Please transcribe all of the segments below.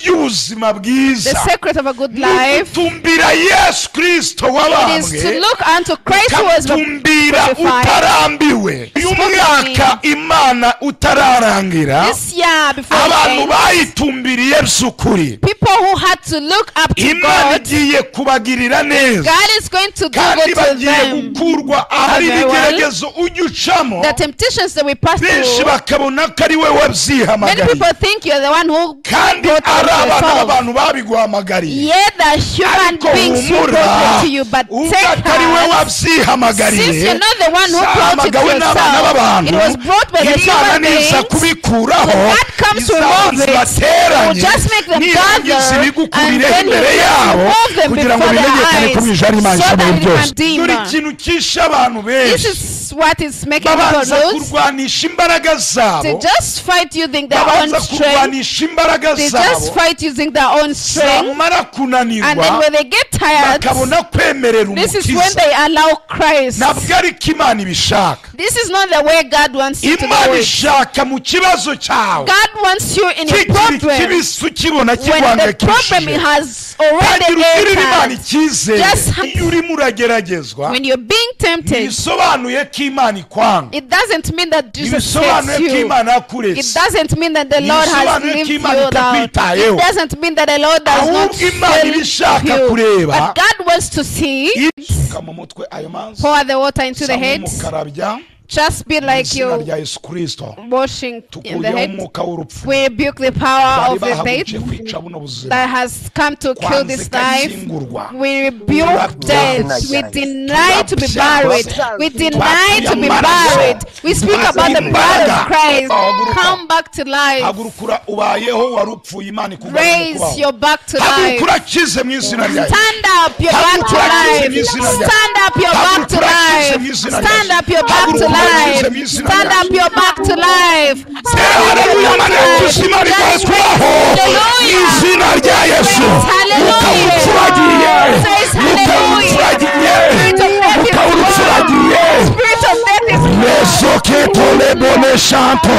ry'ubuzima bwiza, The secret of a good life, gutumbira Yesu Kristo it is to wabambwe, look unto Christ who was ukamutumbira crucified. utarambiwe. Uyu mwaka Imana utararangira, This year before it abantu ends, bayitumbiriye by'ukuri, people who had to look up to Imana God, igiye kubagirira neza, God is going to do kandi good to bagiye them. gukurwa ahari Very well. ibigeragezo ujya ucamo, The temptations that we pass benshi through, bakabona ko ari we many wabyihamagariye, people think you're the one who kandi brought ari them to abana yourself. b'abantu babiguhamagariye. Yet the human Ariko beings who humura, brought them to you, but ubwo take atari we heart. wabyihamagariye, Since you're not the one who brought it to zahamagawe n'abana yourself, b'abantu, it was brought by the Imana human niza beings. kubikuraho, When God comes to remove izabanza it, ibateranye, he will just make them nirangiza gather, and ibigukurireho then he imbere will yabo, remove them kugira ngo before their bimenyekane ko eyes, ijana Imana so ishoboye that it byose. can dim. Dore ikintu cyishe abantu This benshi, is what is making people babanza lose. kurwanisha imbaraga They zabo, just fight using their own babanza strength. kurwanisha imbaraga They zabo, just fight using their own strength. zamara And then kunanirwa when they get tired, bakabona kwemerera this is when umukiza. they allow Christ. Ntabwo ariko Imana ibishaka. This is not the way God wants you to Imana do it. ishaka mu kibazo cyawe God wants you in your kikiri problem. kibisi ukibona When the problem kiguhangayikishije, has already tangira ugirire Imana entered, icyizere. Iyo urimo urageragezwa, when you're being tempted, ntibisobanuye ko Imana ikwanga, it doesn't mean that Jesus ntibisobanuye hates ko you. Imana It yakuretse, doesn't mean that the Lord has ntibisobanuye ko left Imana you down. itakwitayeho. It doesn't mean that the Lord does not Ahubwo Imana iba fail ishaka you. kureba. But God wants to see. Isuka mu mutwe ayo mazi, Pour the water into the head. mukarabya Just be like izina you rya Yesu Kristo, washing in the tukuyeho head. umwuka w'urupfu We rebuke the power bari of the death bahagurukiye kwica buno buzima, that has come to kill kwanze this life. kagingurwa. We rebuke death. We deny to be buried. We deny to be buried. We speak about the blood of Christ. Come back to life. Hagurukura ubayeho, wari upfuye, Imana ikugarura Raise kubaho. your back to life. Hagurukura akize mu izina rya Yesu. Stand up your back to life. Stand up your back to life. Stand up your back to life. Stand up your back to life. Stand up your Haleluya, back Mana to life. yacu, Imana iguhe Just kubaho raise mu izina rya Yesu. Hallelujah. Ukawupfuragiye, Says hallelujah. ukawupfuragiye, Spirit of death is gone. ukawupfuragiye. Spirit of death is gone. Lesoketolebone shanto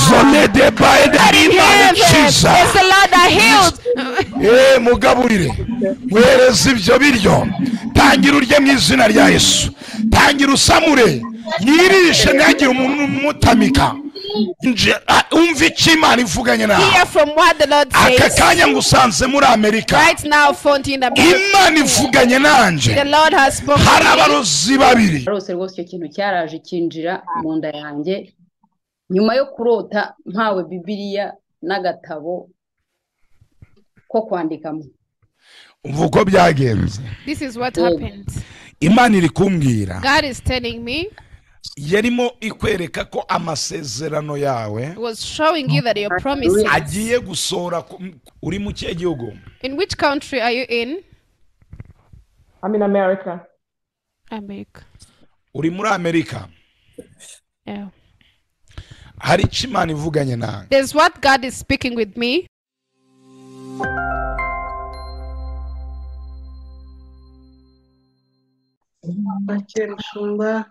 zone de baede Imana Heaven. ikiza. It's the Lord that heals. Eh, mugaburire, mwereze ibyo biryo, tangira urye mu izina rya Yesu, tangira usamure, yirishe, ntihagire umuntu umutamika. Umva icyo Imana ivuganye nawe. Hear from what the Lord Aka says. kanya ngusanze muri Amerika, Right now, found in America. Imana ivuganye nanjye. The Lord has spoken. Hari abarozi babiri. Rwose rwose icyo kintu cyaraje kinjira mu nda yanjye nyuma yo kurota mpawe Bibiliya n'agatabo ko kwandikamo. Umva uko byagenze. This is what happened. Imana iri kumbwira, God is telling me, yarimo ikwereka ko amasezerano yawe was showing you that your promises. agiye gusohora. Uri mu kihe gihugu? In which country are you in? I'm in America. America. Uri muri Amerika. Yeah. Hari icyo Imana ivuganye nawe. There's what God is speaking with me. Bakire mushumba,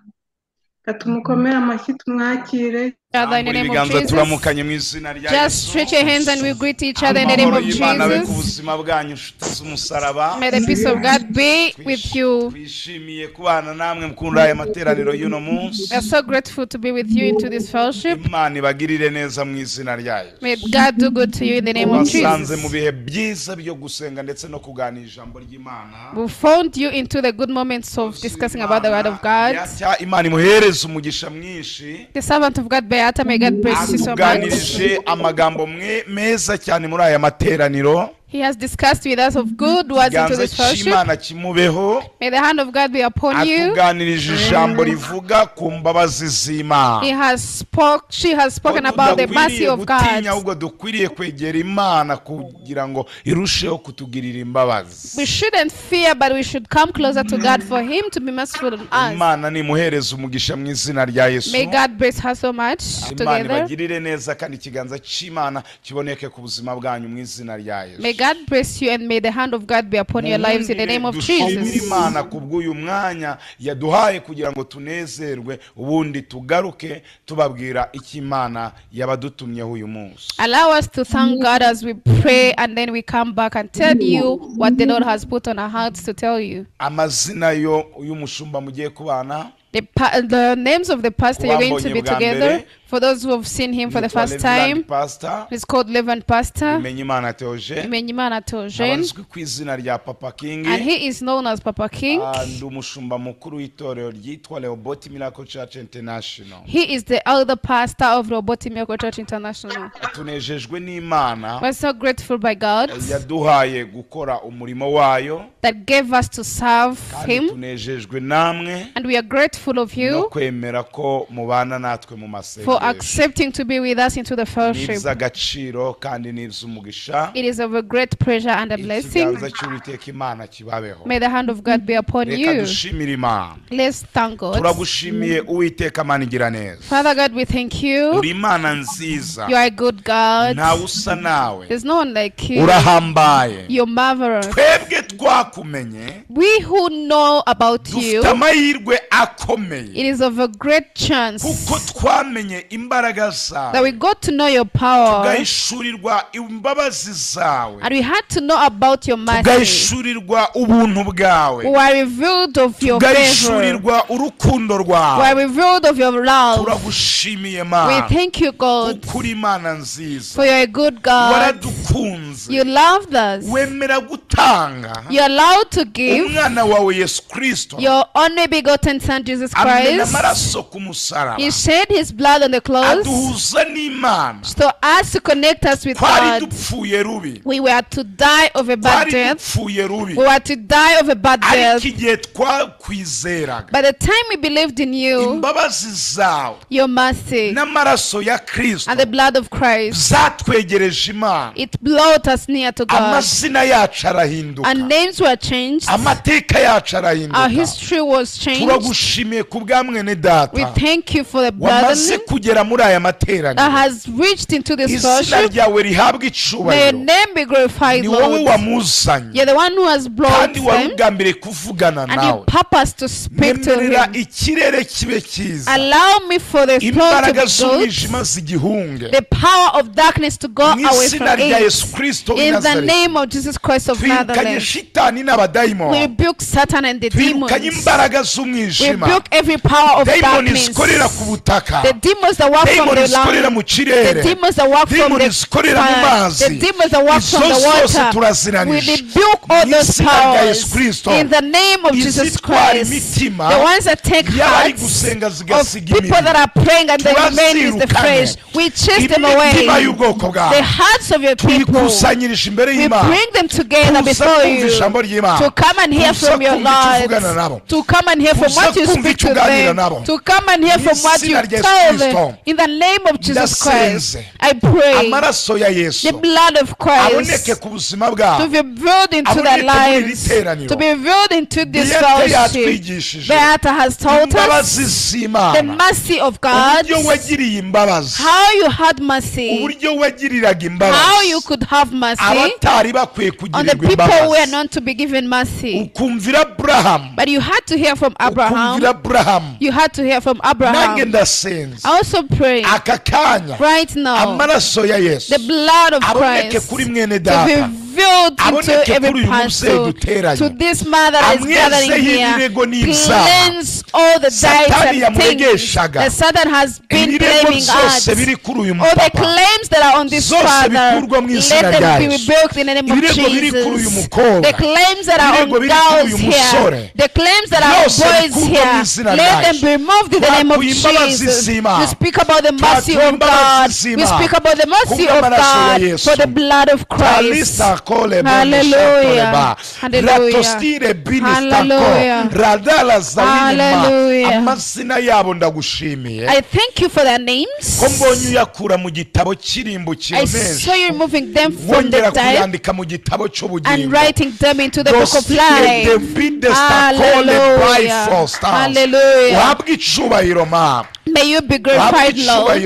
katumukomere amashyi tumwakire. Father, in the name of Ibiganza Jesus, turamukanye mu izina rya just Yesu. stretch your hands and we greet each other in the name Amahoro of y'Imana abe ku Jesus. buzima bwanyu, nshuti z'umusaraba. May the peace of God be with you. Twishimiye kubana namwe mukunda aya materaniro y'uno munsi. We are so grateful to be with you into this fellowship. Imana ibagirire neza mu izina ryayo. May God do good to you in the name of Basanze mu Jesus. bihe byiza byo gusenga ndetse no kuganira ijambo ry'Imana. We found you into the good moments of discussing about the word of God. Yatya, Imana imuhereze umugisha mwinshi. The servant of God, Beata, may God bless you so much. Atuganirije amagambo meza cyane muri aya materaniro. He has discussed with us of good words into Ikiganza this fellowship. cy'Imana kimubeho. May the hand of God be upon you. Atuganirije ijambo rivuga ku mbabazi z'Imana. He has spoke. She has spoken about the mercy Tudakwiriye of gutinya, God. ahubwo dukwiriye kwegera Imana kugira ngo irusheho kutugirira imbabazi. We shouldn't fear, but we should come closer to God for Him to be merciful on us. Imana nimuhereze umugisha mu izina rya Yesu. May God bless her so much Imana together. ibagirire neza kandi ikiganza cy'Imana kiboneke ku buzima bwanyu mu izina rya Yesu. May God bless you and may the hand of God be upon your lives in the name of Dushimire Jesus. Imana kubw'uyu mwanya yaduhaye kugira ngo tunezerwe, ubundi tugaruke tubabwira icyo Imana yabadutumyeho uyu munsi. Allow us to thank God as we pray, and then we come back and tell you what the Lord has put on our hearts to tell you. Amazina yo y'umushumba mugiye kubana, The names of the pastor you're going to Kubambonye be bwa together. mbere, For those who have seen him for the yitwa first Reverend time, Pastor he's called Reverend Pastor Bimenyimana Theogene, Bimenyimana Theogene, abazwi ku izina rya Papa King, and he is known as Papa King. Ndi umushumba mukuru w'itorero ryitwa Rehoboth Miracle Church International. He is the elder pastor of Rehoboth Miracle Church International. Tunejejwe n'Imana We're so grateful by God yaduhaye gukora umurimo wayo, that gave us to serve kandi him, tunejejwe namwe and we are grateful of no you kwemera ko mubana natwe mu for masengesho. accepting to be with us into the fellowship. N'iby'agaciro kandi n'iby'umugisha. It is of a great pleasure and a blessing. Ikiganza cy'Uwiteka Imana kibabeho. May the hand of God be upon Reka you. dushimire Imana. Let's thank God. Turagushimiye Uwiteka Mana igira neza. Father God, we thank you. Uri Imana nziza, You are a good God. ntawe usa nawe, There's no one like you. urahambaye. You're marvelous. Twebwe twakumenye, We who know about you, dufite amahirwe akomeye, it is of a great chance kuko twamenye imbaraga that we zawe, got to know your power, tugahishurirwa imbabazi zawe, and we had to know about your mercy. tugahishurirwa ubuntu bwawe, We were revealed of your favor. tugahishurirwa urukundo We rwawe. were revealed of your love. Turagushimiye We Mana, thank you, God, kuko uri Imana nziza, for you're a good God. waradukunze, You loved us. wemera gutanga You're allowed to give umwana wawe Yesu Kristo, your only begotten Son, Jesus amena Christ. amaraso ku musaraba, He shed his blood on the cross aduhuza n'Imana. so as to connect us with Twari God. dupfuye rubi, We were to die of a bad twari death. dupfuye rubi, We were to die of a bad ariko death. igihe twakwizeraga, By the time we believed in you, imbabazi zawe your mercy n'amaraso ya Kristo and the blood of Christ, zatwegereje Imana. it brought us near to God. Amazina yacu arahinduka, Our names were changed. amateka yacu Our arahinduka. history was changed. Turagushimiye ku bwa mwene We data thank you for the wamaze burden kugera muri aya that materaniro. has reached into this Izina fellowship. ryawe rihabwe May your icubahiro. name be glorified, Ni wowe Lord. wamuzanye, You're the one who has brought kandi wari them, ugambiriye kuvugana and you nawe. purpose to speak to Nemerera him. ikirere kibe cyiza, Allow me for the throne to imbaraga be good, z'umwijima zigihunge, the power of darkness to go mu away izina from rya it. Yesu Kristo w'i In the Nazareti. name of Jesus Christ of Twirukanye Nazareth, shitani we n'abadayimoni, rebuke Satan and the twirukanye demons. imbaraga We z'umwijima, rebuke every power of dayimoni darkness. zikorera ku butaka, The demons that work from dayimoni the zikorera land, mu the kirere, demons that work from dayimoni the zikorera mu fire, mazi, the demons that work izo from the zose water. We turaziranije rebuke all mu those izina rya powers Yesu Kristo. in the name of Jesus Izitwara Christ. imitima The ones that take y'abari hearts gusenga of zigasiga people that imibiri, are praying and they remain is the turazirukanye. flesh. We chase them Imitima away. y'ubwoko The bwawe hearts of your people. tuyikusanyirije imbere We y'Imana, bring them together tuza before kumva you ijambo ry'Imana, to come and hear tuza from your kumva icyo uvugana Lord, nabo, to come and hear from tuza what you kumva speak icyo to uganira them, nabo. to come and hear Mu from what you izina rya Yesu tell them. Kristo, In the name of Jesus Christ, ndasenze I pray amaraso ya the Yesu blood of aboneke Christ ku buzima to bwabo, be revealed into their aboneke muri iri lives, teraniro. to be revealed into this Beate fellowship. yatwigishije Beata has taught us imbabazi the z'Imana, mercy of God, uburyo wagiriye imbabazi, how you had mercy, uburyo wagiriraga how imbabazi you could have mercy abatari bakwiye on the kugirirwa people who were imbabazi, not to be given mercy. ukumvira Aburahamu, But you had to hear from Abraham. ukumvira Aburahamu. You had to hear from Nanjye Abraham. ndasenze I also pray aka kanya right now amaraso ya Yesu the blood of aboneke Christ kuri mwene to be data, revealed into aboneke kuri every uyu mubyeyi pastor, duteranye, to this mother that is gathering amwezeho here. ibirego n'ibyaha Cleanse all the diets Satani and things yamuregeshaga, that Satan has been ibirego blaming byose us. biri kuri uyu All the mupapa claims that are on this zose father, bikurwa mu izina let them rya be Yesu. rebuked in the name of Ibirego biri kuri uyu Jesus. mukobwa, The claims that are on ibirego biri kuri girls uyu here, musore, the claims that are on byose boys bikurwa mu here, izina rya let them Yesu. be removed in the name of Twatuye imbabazi Jesus. z'Imana. We speak about the mercy Twatuye of imbabazi God. We z'Imana. speak about the mercy of Kubw'amaraso ya God Yesu. for the blood of Christ. Talisa kole bone Hallelujah. shatoleba. Hallelujah. Ratostire binistako. Hallelujah. Radala zawinima. Hallelujah. Amazina yabo ndagushimiye I thank you for their names. ko mbonye uyakura mu gitabo cy'irimbukiro I n'ejo saw you removing them from the wongera dead kuyandika mu gitabo and cy'ubugingo. writing them into the book of Dostire life. de bidestakole Hallelujah. bifostans. Hallelujah. Uhabwe icubahiro ma. May you be glorified, Lord.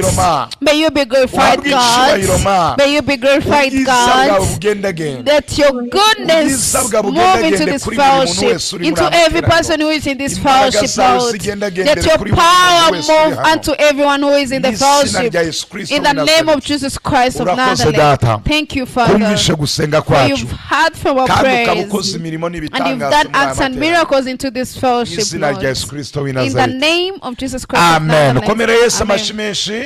May you be glorified, God. May you be glorified, God. That your goodness move into this fellowship, into every person who is in this fellowship, Lord. That your power move unto everyone who is in the fellowship. In the name of Jesus Christ of Nazareth. Thank you, Father. For you've heard from our prayers, and you've done acts and miracles into this fellowship, Lord. In the name of Jesus Christ. Amen. Amen.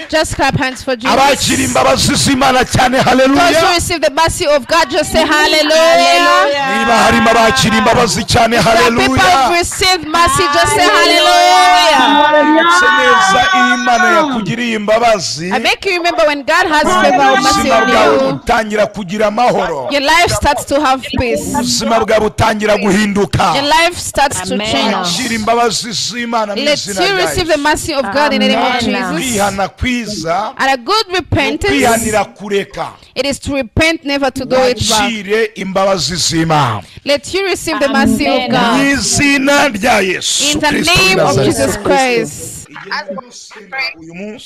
Just clap hands for Jesus. Those who receive the mercy of God, just say hallelujah. The people who receive mercy, just say hallelujah. I make you remember when God has favor or mercy on you, your life starts to have peace. Your life starts to change. Let you receive the mercy of God in the name of Jesus. And a good repentance, it is to repent, never to do it back. Let you receive the mercy of God in the name of Jesus Christ.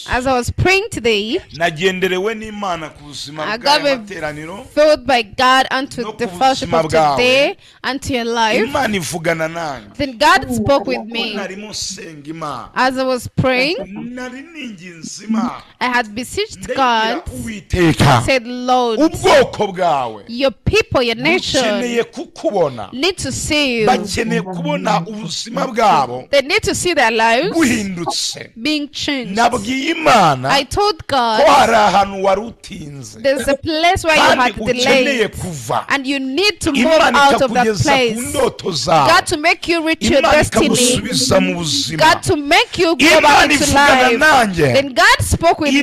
As I was praying today, I got filled by God unto the fellowship of today, unto your life. Then God spoke with me. As I was praying, I had beseeched God, said, Lord, your people, your nation need to see you. They need to see their lives being changed. I told God, there's a place where you had delayed, and you need to move out of that place. God to make you reach your destiny. God to make you go back into life. Then God spoke with me.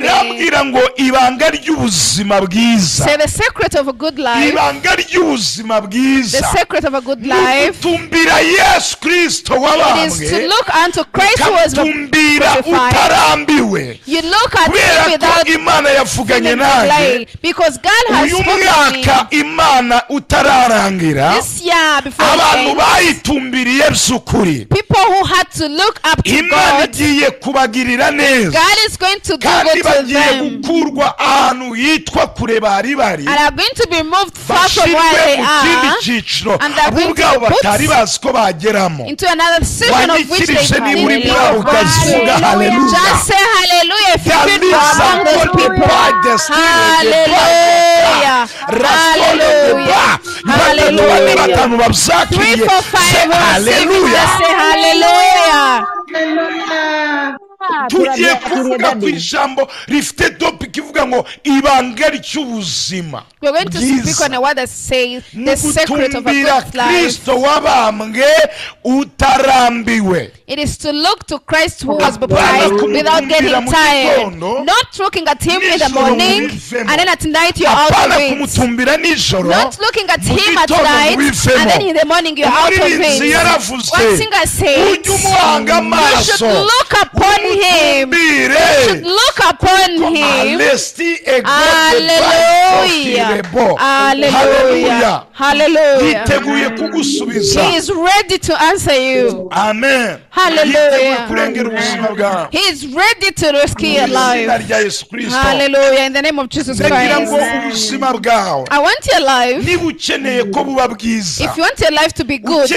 Say the secret of a good life. The secret of a good life. It is to look unto Christ who was crucified. You look at him without delay, because God has spoken to me. This year before the end, people who had to look up to God, God is going to do good to them, and are going to be moved far from where they are, and they are going to be put into another season of which they didn't know. Just say hallelujah if you feel among those people. Hallelujah. Hallelujah. Hallelujah. 3, 4, 5. Hallelujah. Just say hallelujah. We're going to speak on a word that says the secret of a good life. It is to look to Christ who was baptized without getting tired. Not looking at him in the morning and then at night you're out of it. Not looking at him at night and then in the morning you're out of it. One singer said, you should look upon him. You should look upon him. Hallelujah. Hallelujah. Hallelujah. He is ready to answer you. Amen. Hallelujah. He is ready to rescue your life. Hallelujah. In the name of Jesus Christ. I want your life. If you want your life to be good,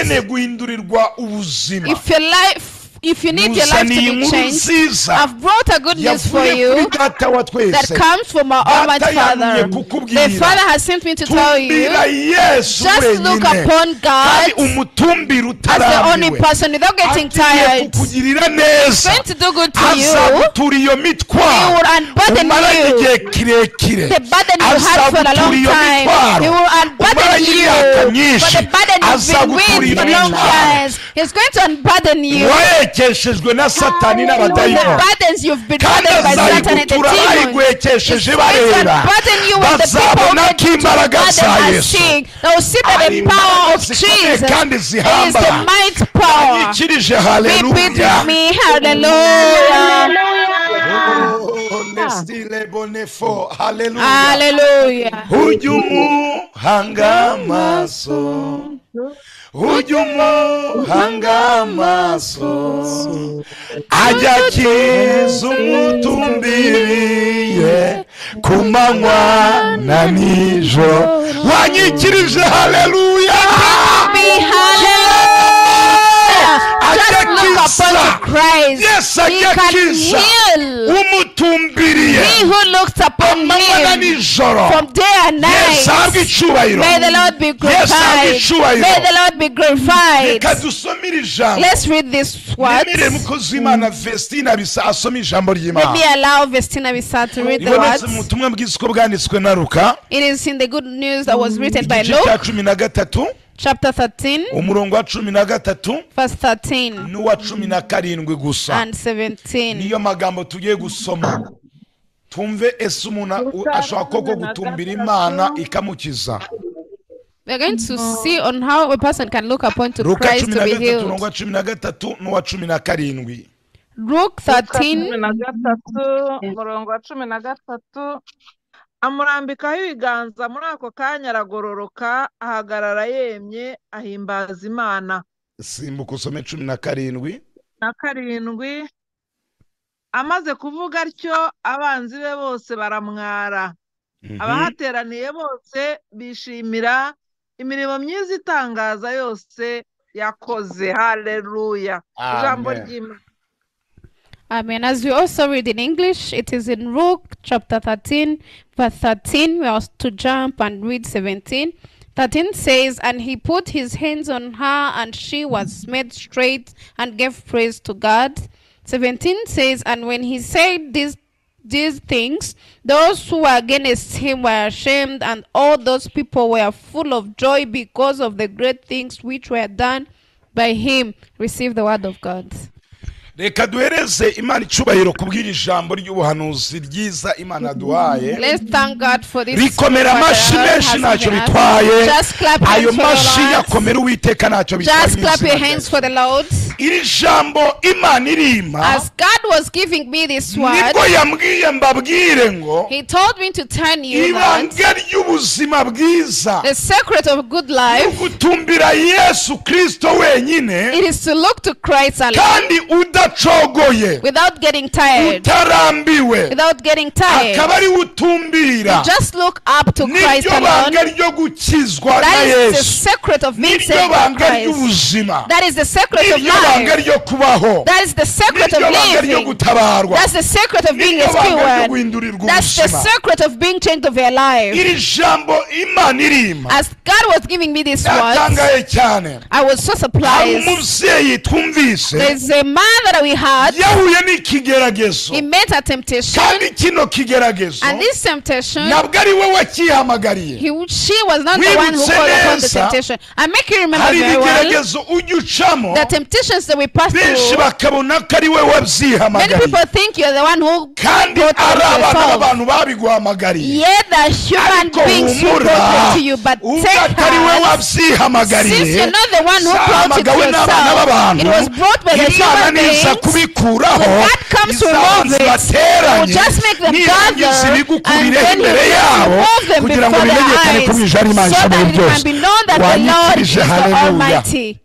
if you need your life to be changed, I've brought a good news for you that comes from our Almighty Father. The Father has sent me to tell you, just look upon God as the only person without getting tired. He's going to do good to you. He will unburden you. The burden you had for a long time, He will unburden you. For the burden you've been with for long years, He's going to unburden you. The burdens you've been burdened by Satan and the demons, he's going to unburden you with the people who made you to burden are seeing. They will see that the power of Jesus is the might power. Repeat with me, hallelujah. Hallelujah. umuhanga amaso, ujye umuhanga amaso, ajya akiza umutumbiriye ku manywa na nijoro. Wanyikirije haleluya. Just look upon Christ. Yes, he can heal. Umutumbiriye. He who looks upon him from day and night. May the Lord be glorified. May the Lord be glorified. Let's read this word. Let me allow Vestina Bisa to read the words. It is in the good news that was written by Luke. Chapter 13, verse 13 and 17. We are going to see on how a person can look upon to Christ to be healed. Luke 13. Amurambikaho ibiganza muri ako kanya aragororoka ahagarara yemye ahimbaza Imana. Simbuka usome 17. Na karindwi. Amaze kuvuga atyo abanzi be bose baramwara. Abahateraniye bose bishimira imirimo myiza itangaza yose yakoze. Haleluya. Ijambo ry'Imana. Amen. As we also read in English, it is in Luke chapter 13, verse 13. We are to jump and read 17. 13 says, and he put his hands on her, and she was made straight and gave praise to God. 17 says, and when he said these things, those who were against him were ashamed, and all those people were full of joy because of the great things which were done by him. Receive the word of God. Reka duhereze Imana icyubahiro kubwira ijambo ry'ubuhanuzi ryiza Imana duhaye. Let's thank God for this. Rikomera amashi menshi ntacyo bitwaye. Ayo mashi yakomera Uwiteka ntacyo bitwaye. Just clap your hands for the Lord. Iri jambo Imana irima. As God was giving me this word, nibwo yambwiye mbabwire ngo, he told me to turn you ibanga ry'ubuzima bwiza, the secret of good life, gutumbira Yesu Kristo wenyine, it is to look to Christ alone, kandi udacogoye, without getting tired, utarambiwe, without getting tired, akaba ari utumbira. Just look up to Christ alone. Niryo banga ryo gukizwa na That is the Yesu. secret of being Niryo saved by banga Christ. ry'ubuzima. That is the secret of Niryo banga life. ryo kubaho. That is the secret of Niryo banga ryo living. gutabarwa. That's the secret of being Niryo banga ryo rescued. guhindurirwa That's the ubuzima. secret of being changed of your life. Iri jambo Imana irima. As God was giving me this word, Natangaye cyane. I was so Hari surprised. umubyeyi twumvise There's a man that we had. yahuye n'ikigeragezo, He met a temptation, kandi kino kigeragezo and this temptation, ntabwo ari we wakihamagariye. She was not the one who Wibutse called upon the neza, temptation. I make you remember hari very well ibigeragezo ujya ucamo, the temptations that we pass benshi through. bakabona ko ari we Many wabyihamagariye, people think you're the one who kandi brought ari it abana yourself. b'abantu babiguhamagariye. Yet the human Ariko beings who humura, brought it to you, but ubwo take atari we heart. wabyihamagariye, Since you're not the one who brought it zahamagawe n'abana yourself, b'abantu, it was brought by the Imana human niza beings. kubikuraho, When God comes to remove izabanza it, ibateranye, will just make them nirangiza gather, and ibigukurireho then imbere you yabo, remove them kugira ngo before their bimenyekane ko eyes, mu ijuru ari Imana so ishoboye that it byose. can be known that the Lord is Wanyikirije, the haleluya. Almighty.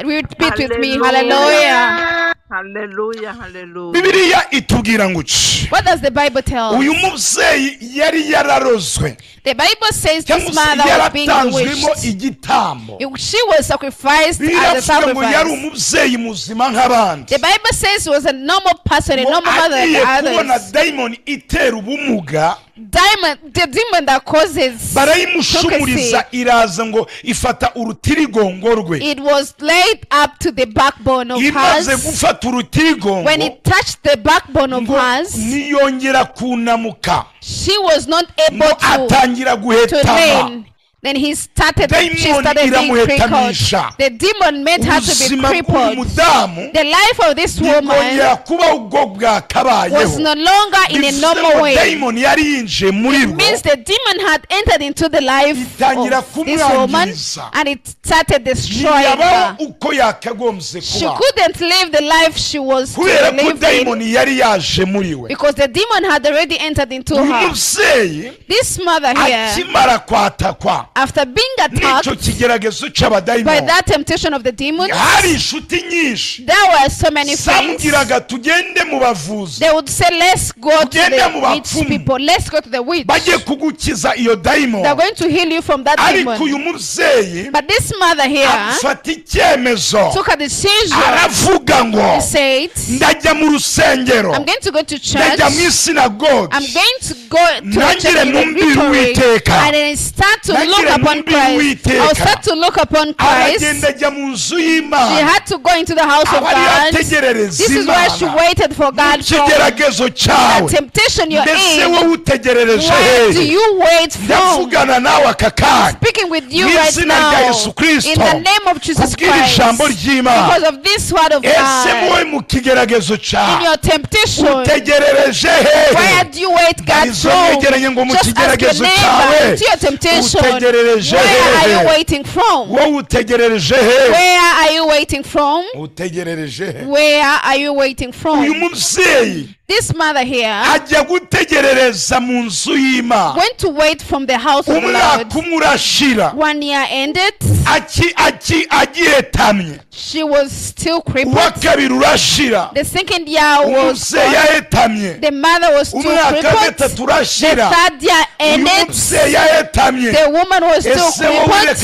Repeat with me, hallelujah. Hallelujah, hallelujah. Bibiliya itubwira ngo iki? What does the Bible tell? Uyu mubyeyi yari yararozwe, The Bible says cyangwa this se mother was being yaratanzwemo bewitched. igitambo. She was sacrificed as a Biravuga ngo yari sacrifice. umubyeyi muzima nk'abandi. The Bible says he was a normal person, a Ngo normal mother like agiye kubona others. dayimoni itera ubumuga, The demon that causes barayimushumuriza, iraza ngo ifata urutirigongo rwe. it was laid up to the backbone of Imaze hers. gufata urutirigongo, When it touched the backbone of ngo hers, niyongera kunamuka, she was not ngo able to atangira guhetama. lean. Then he started, she Demon started being crippled. iramuhetamisha. The demon made her to be Ubuzima bw'uyu crippled. mudamu The life of this woman ntibwongera kuba ubwo bwakabayeho. was no longer in a Bivuze normal ngo way. dayimoni yari yinjiye muri rwo, Means the demon had entered into the life Itangira of this woman, kumwangiza. and it started destroying ntiyabaho her. uko yakagombye She kuba, couldn't live the life she was to kubera ko live in dayimoni yari yaje muri we. because the demon had already entered into Uyu her. mubyeyi This mother here, akimara kwatakwa, After being attacked by that temptation of the demons, there were so many friends. They would say, let's go to the witch people. Let's go to the witch. They're going to heal you from that demon. But this mother here took a decision. He said, I'm going to go to church. I'm going to go to the church in the victory, and then start to look upon Christ. I'll start to look upon Christ. She had to go into the house of God. This is where she waited for God from. The temptation you're in, where do you wait from? Speaking with you right now, in the name of Jesus Christ, because of this word of God, in your temptation, where do you wait God from? Just ask your neighbor, into your temptation, where are you waiting from? Where are you waiting from? Where are you waiting from? This mother here went to wait from the house of the Lord. 1 year ended. She was still crippled. The second year was gone. The mother was still crippled. The third year ended. The woman was still crippled.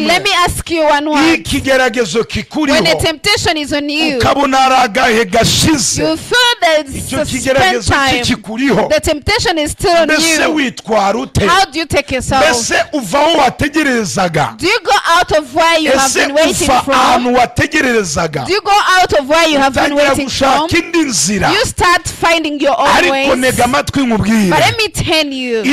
Let me ask you one word. When the temptation is on you, you feel the suspense time. The temptation is still on you. How do you take yourself? Do you go out of where you have been waiting from? Do you go out of where you have been waiting from? You start finding your own ways. But let me tell you, the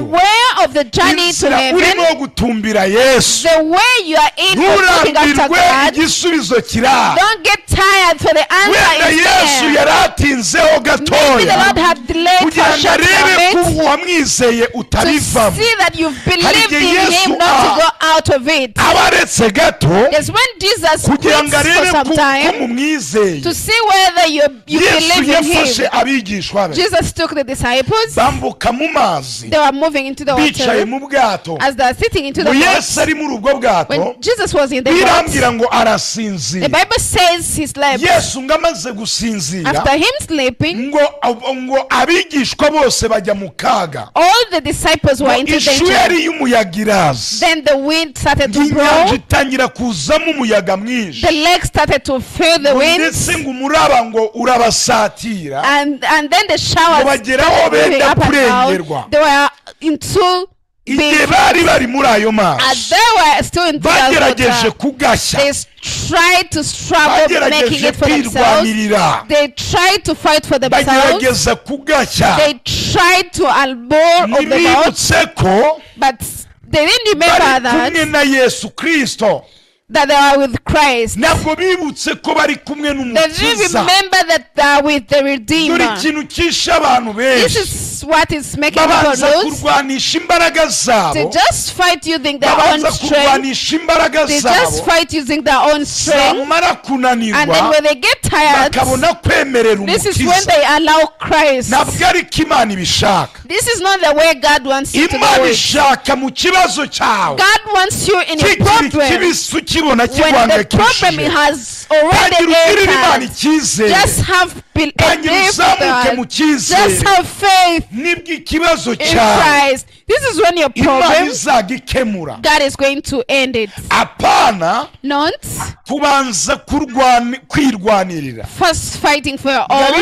way of the journey to heaven, the way you are in for looking after God, don't get tired, for the answer is there. Maybe the Lord had delayed for a short moment to see that you've believed in Him, not to go out of it. Yes, when Jesus quits for some time to see whether you believe in Him, Jesus took the disciples. They were moving into the water. As they were sitting into the boat, when Jesus was in the boat, the Bible says he slept. After him sleeping, all the disciples were into danger. Then the wind started to blow. The lake started to fill the wind. And then the showers started moving up and down. They were into as they were still in the water, they tried to struggle making it for themselves. They tried to fight for themselves. They tried to allure of the boat, but they didn't remember that they are with Christ. They didn't remember that they are with the Redeemer. This is what is making people lose. They just fight using their own strength. They just fight using their own strength. And then when they get tired, this is when they allow Christ. This is not the way God wants you to do it. God wants you in your problem. When the problem has already entered, just have belief, just have faith in Christ. This is when your problem, God is going to end it. Not first fighting for your own.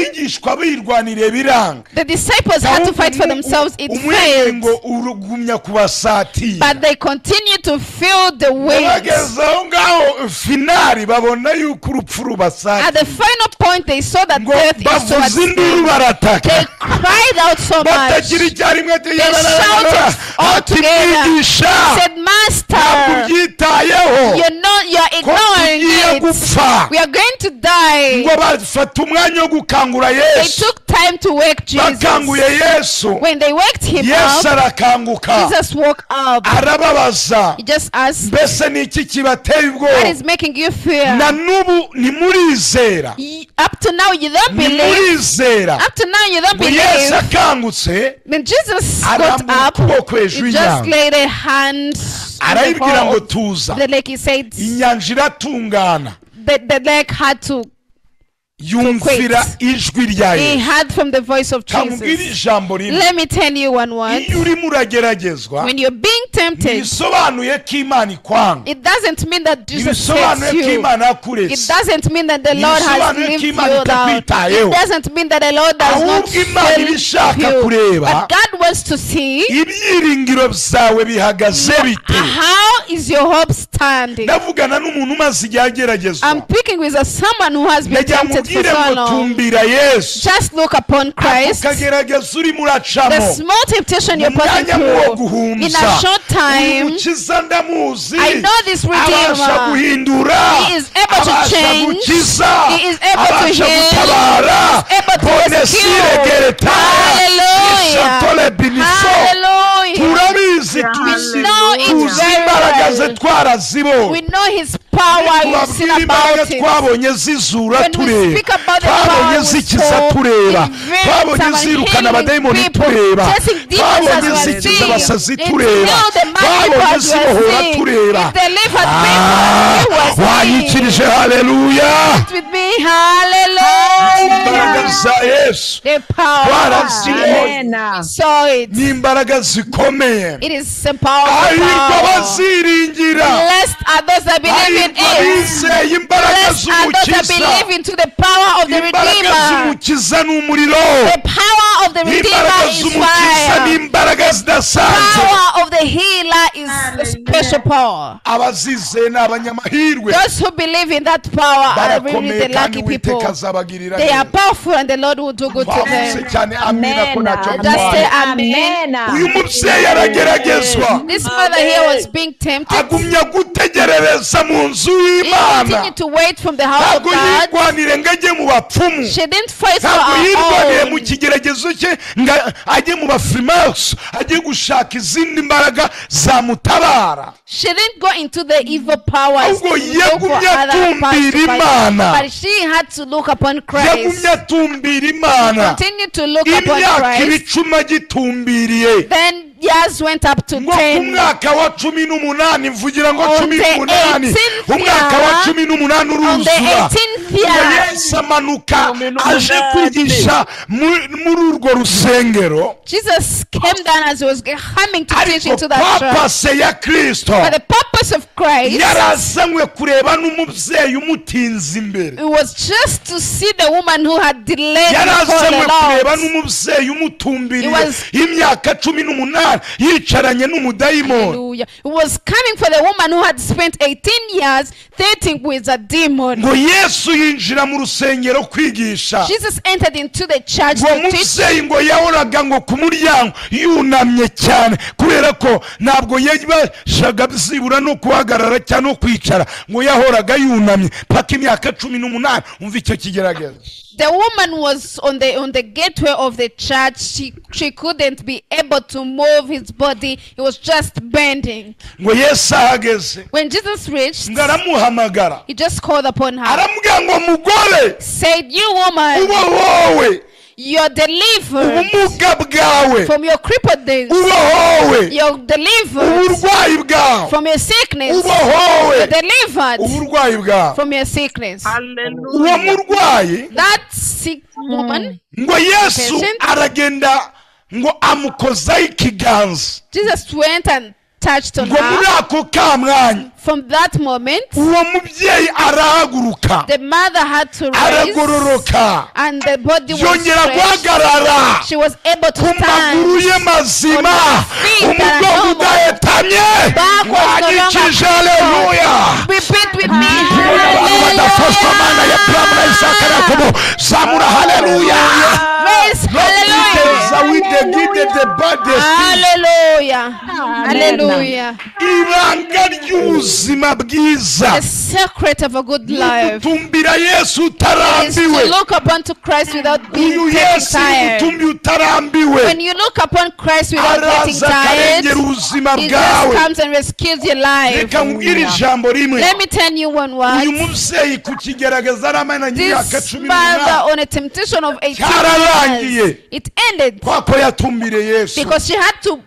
The disciples had to fight for themselves. It failed. But they continued to feel the weight. At the final point, they saw that death is towards them. They cried out so much. They shouted all together. They said, Master, you're ignoring it. gupfa. We are going to die. Ngo bafata umwanya wo gukangura They Yesu. took time to wake Jesus. Bakanguye Yesu. When they waked him Yesu up, arakanguka. Jesus woke up. Arababaza. He just asked, Mbese ni iki kibateye what ubwoba? is making you fear? Na n'ubu ntimurizera. Up to now you don't believe. Ntimurizera. Up to now you don't Ngo Yesu believe. akangutse When Jesus got arambura up, ukuboko hejuru he just y'inyanja. laid a hand on the Arayibwira ngo bow of tuza. the lake. He said Inyanja iratungana. the lake had to Yumvira ijwi rya He Yesu. heard from the voice of Kamubwira Jesus. ijambo rimwe. Let me tell you one word. Iyo urimo urageragezwa When you're being tempted, ntibisobanuye ko Imana ikwanga. it doesn't mean that Jesus Ntibisobanuye hates ko you. Imana It yakuretse. doesn't mean that the Lord has Ntibisobanuye ko left you Imana down. itakwitayeho. It doesn't mean that the Lord does not Ahubwo Imana iba ishaka help you. kureba But God wants to see ibyiringiro byawe bihagaze bite. how is your hope standing. Ndavugana n'umuntu umaze igihe ageragezwa. I'm speaking with someone who has been Ndagira tempted for mubwire so ngo long. tumbira Yesu. Just look upon Christ. Ukagerageza urimo The uracamo. small temptation Mu you're passing mwanya wo through, in guhumza. a short Uyu time, mukiza ndamuzi. I know this Abasha Redeemer. guhindura. He is able to Abasha change. gukiza. He is able to Abasha heal. gutabara. He is able to Bonesire rescue. geretaya. Hallelujah. Ishatole biniso. Hallelujah. Turabizi We tuzi know it tuzi very imbaraga ze well. twarazibonye. We know his power. We've seen Tubabwira imbaraga about it. twabonye zizura When we tureba. speak about the power Twabonye we zikiza saw tureba. in very Twabonye time and zirukana healing abadayimoni people, tureba. chasing demons as Twabonye we are zikiza seeing. abasazi They tureba. heal the mad people Twabonye as we are zibohora seeing. tureba. If they live at people, we were seeing. Wanyikirije haleluya. With me, Imbaraga hallelujah. za Yesu The power. twarazibonye. We saw it. Ni imbaraga zikomeye. It is a powerful Hahirwa power. abaziringira. Blessed are those that believe in Hahirwa it. abizeye imbaraga Blessed are those that z'umukiza. believe into the power of the Imbaraga Redeemer. z'umukiza ni umuriro. The power of the Imbaraga Redeemer is z'umukiza ni fire. imbaraga zidasanzwe. Power of the healer is a special power. Abazizeye ni abanyamahirwe. Those who believe in that power are really Barakomeye the kandi lucky Uwiteka people. azabagirira They are neza. powerful and the Lord will do good to Bavuze them. cyane amina ko ntacyo Just say ntwaye. amen. Uyu mubyeyi arageragezwa. This mother here was being tempted. Agumya gutegerereza mu nzu He y'Imana. continued to wait from the house of Ntabwo God. yirwanire ngo ajye mu bapfumu. She didn't fight for Ntabwo her yirwaniye mu own. kigeragezo cye ngo ajye mu bafirimaso ajye gushaka izindi mbaraga zamutabara. She didn't go into the evil powers to Ahubwo look for yagumye other powers to atumbira fight. Imana. But she had to look upon Christ. Yagumye atumbira Imana. Continued to look upon Imyaka Christ. ibicuma agitumbiriye. Then years went up to Ngo ku 10. mwaka wa 18 mvugira ngo On cumi the n'umunani 18th umwaka wa year, 18 On the uruzura. 18th Ngo year, Yesu amanuka aje kwigisha muri urwo rusengero. Jesus came down as he was coming to teach Ariko into that church. papase ya Kristo But the purpose of Christ, yarazanywe kureba n'umubyeyi umutinze imbere. it was just to see the woman who had delayed before Yarazanywe the kureba Lord. n'umubyeyi umutumbiriye It was- imyaka 18 yicaranye n'umudayimoni. Hallelujah. It was coming for the woman who had spent 18 years dating with a demon. Ngo Yesu yinjira mu rusengero kwigisha. Jesus entered into the church Ngo to teach. mubyeyi ngo yahoraga ngo ku muryango yunamye cyane kubera ko ntabwo yabashaga byibura no guhagarara cyangwa no kwicara, ngo yahoraga yunamye paka imyaka 18. Umva icyo kigeragezo. The woman was on the gateway of the church. She couldn't be able to move his body. He was just bending. Ngo Yesu ahageze When Jesus reached, ngo aramuhamagara, he just called upon her. aramubwira ngo mugore, Said, "You woman, ubohowe you're delivered ubumuga bwawe, from your crippled days. ubohowe You're delivered uburwayi bwawe, from your sickness. ubohowe You're delivered uburwayi bwawe." from your sickness." Uwo murwayi That sick woman, ngo Yesu Patient. aragenda ngo amukozaho ikiganza. Jesus went and touched on Ngo muri her. ako kamwanya From that moment, uwo mubyeyi arahaguruka, the mother had to rise, aragororoka, and the body was yongera stretched. guhagarara She was able to ku maguru stand. ye mazima, On her feet umugongo and normal. udahetamye. Back was no longer Wanyikije haleluya. Repeat with me. Abantu badafashwa Mana ya Aburahamu na Isaka na Yakobo, zamura haleluya. Raise No kwiteza hallelujah. Guide the baddest. Hallelujah. Hallelujah. Ibanga ry'ubuzima bwiza. The secret of a good life. Gutumbira Yesu Is to utarambiwe. look upon to Christ without being Uyu getting Yesu tired. utumbi utarambiwe. When you look upon Christ without getting Araza tired, akarengera ubuzima He just bwawe. comes and rescues your life. Reka nkubwire ijambo rimwe. Let me tell you one word. Uyu mubyeyi ku kigerageza aramaranye imyaka This cumi n'umunani. mother on a temptation of 18 Cyararangiye. years, it ended Kwako yatumbire Yesu. because she had to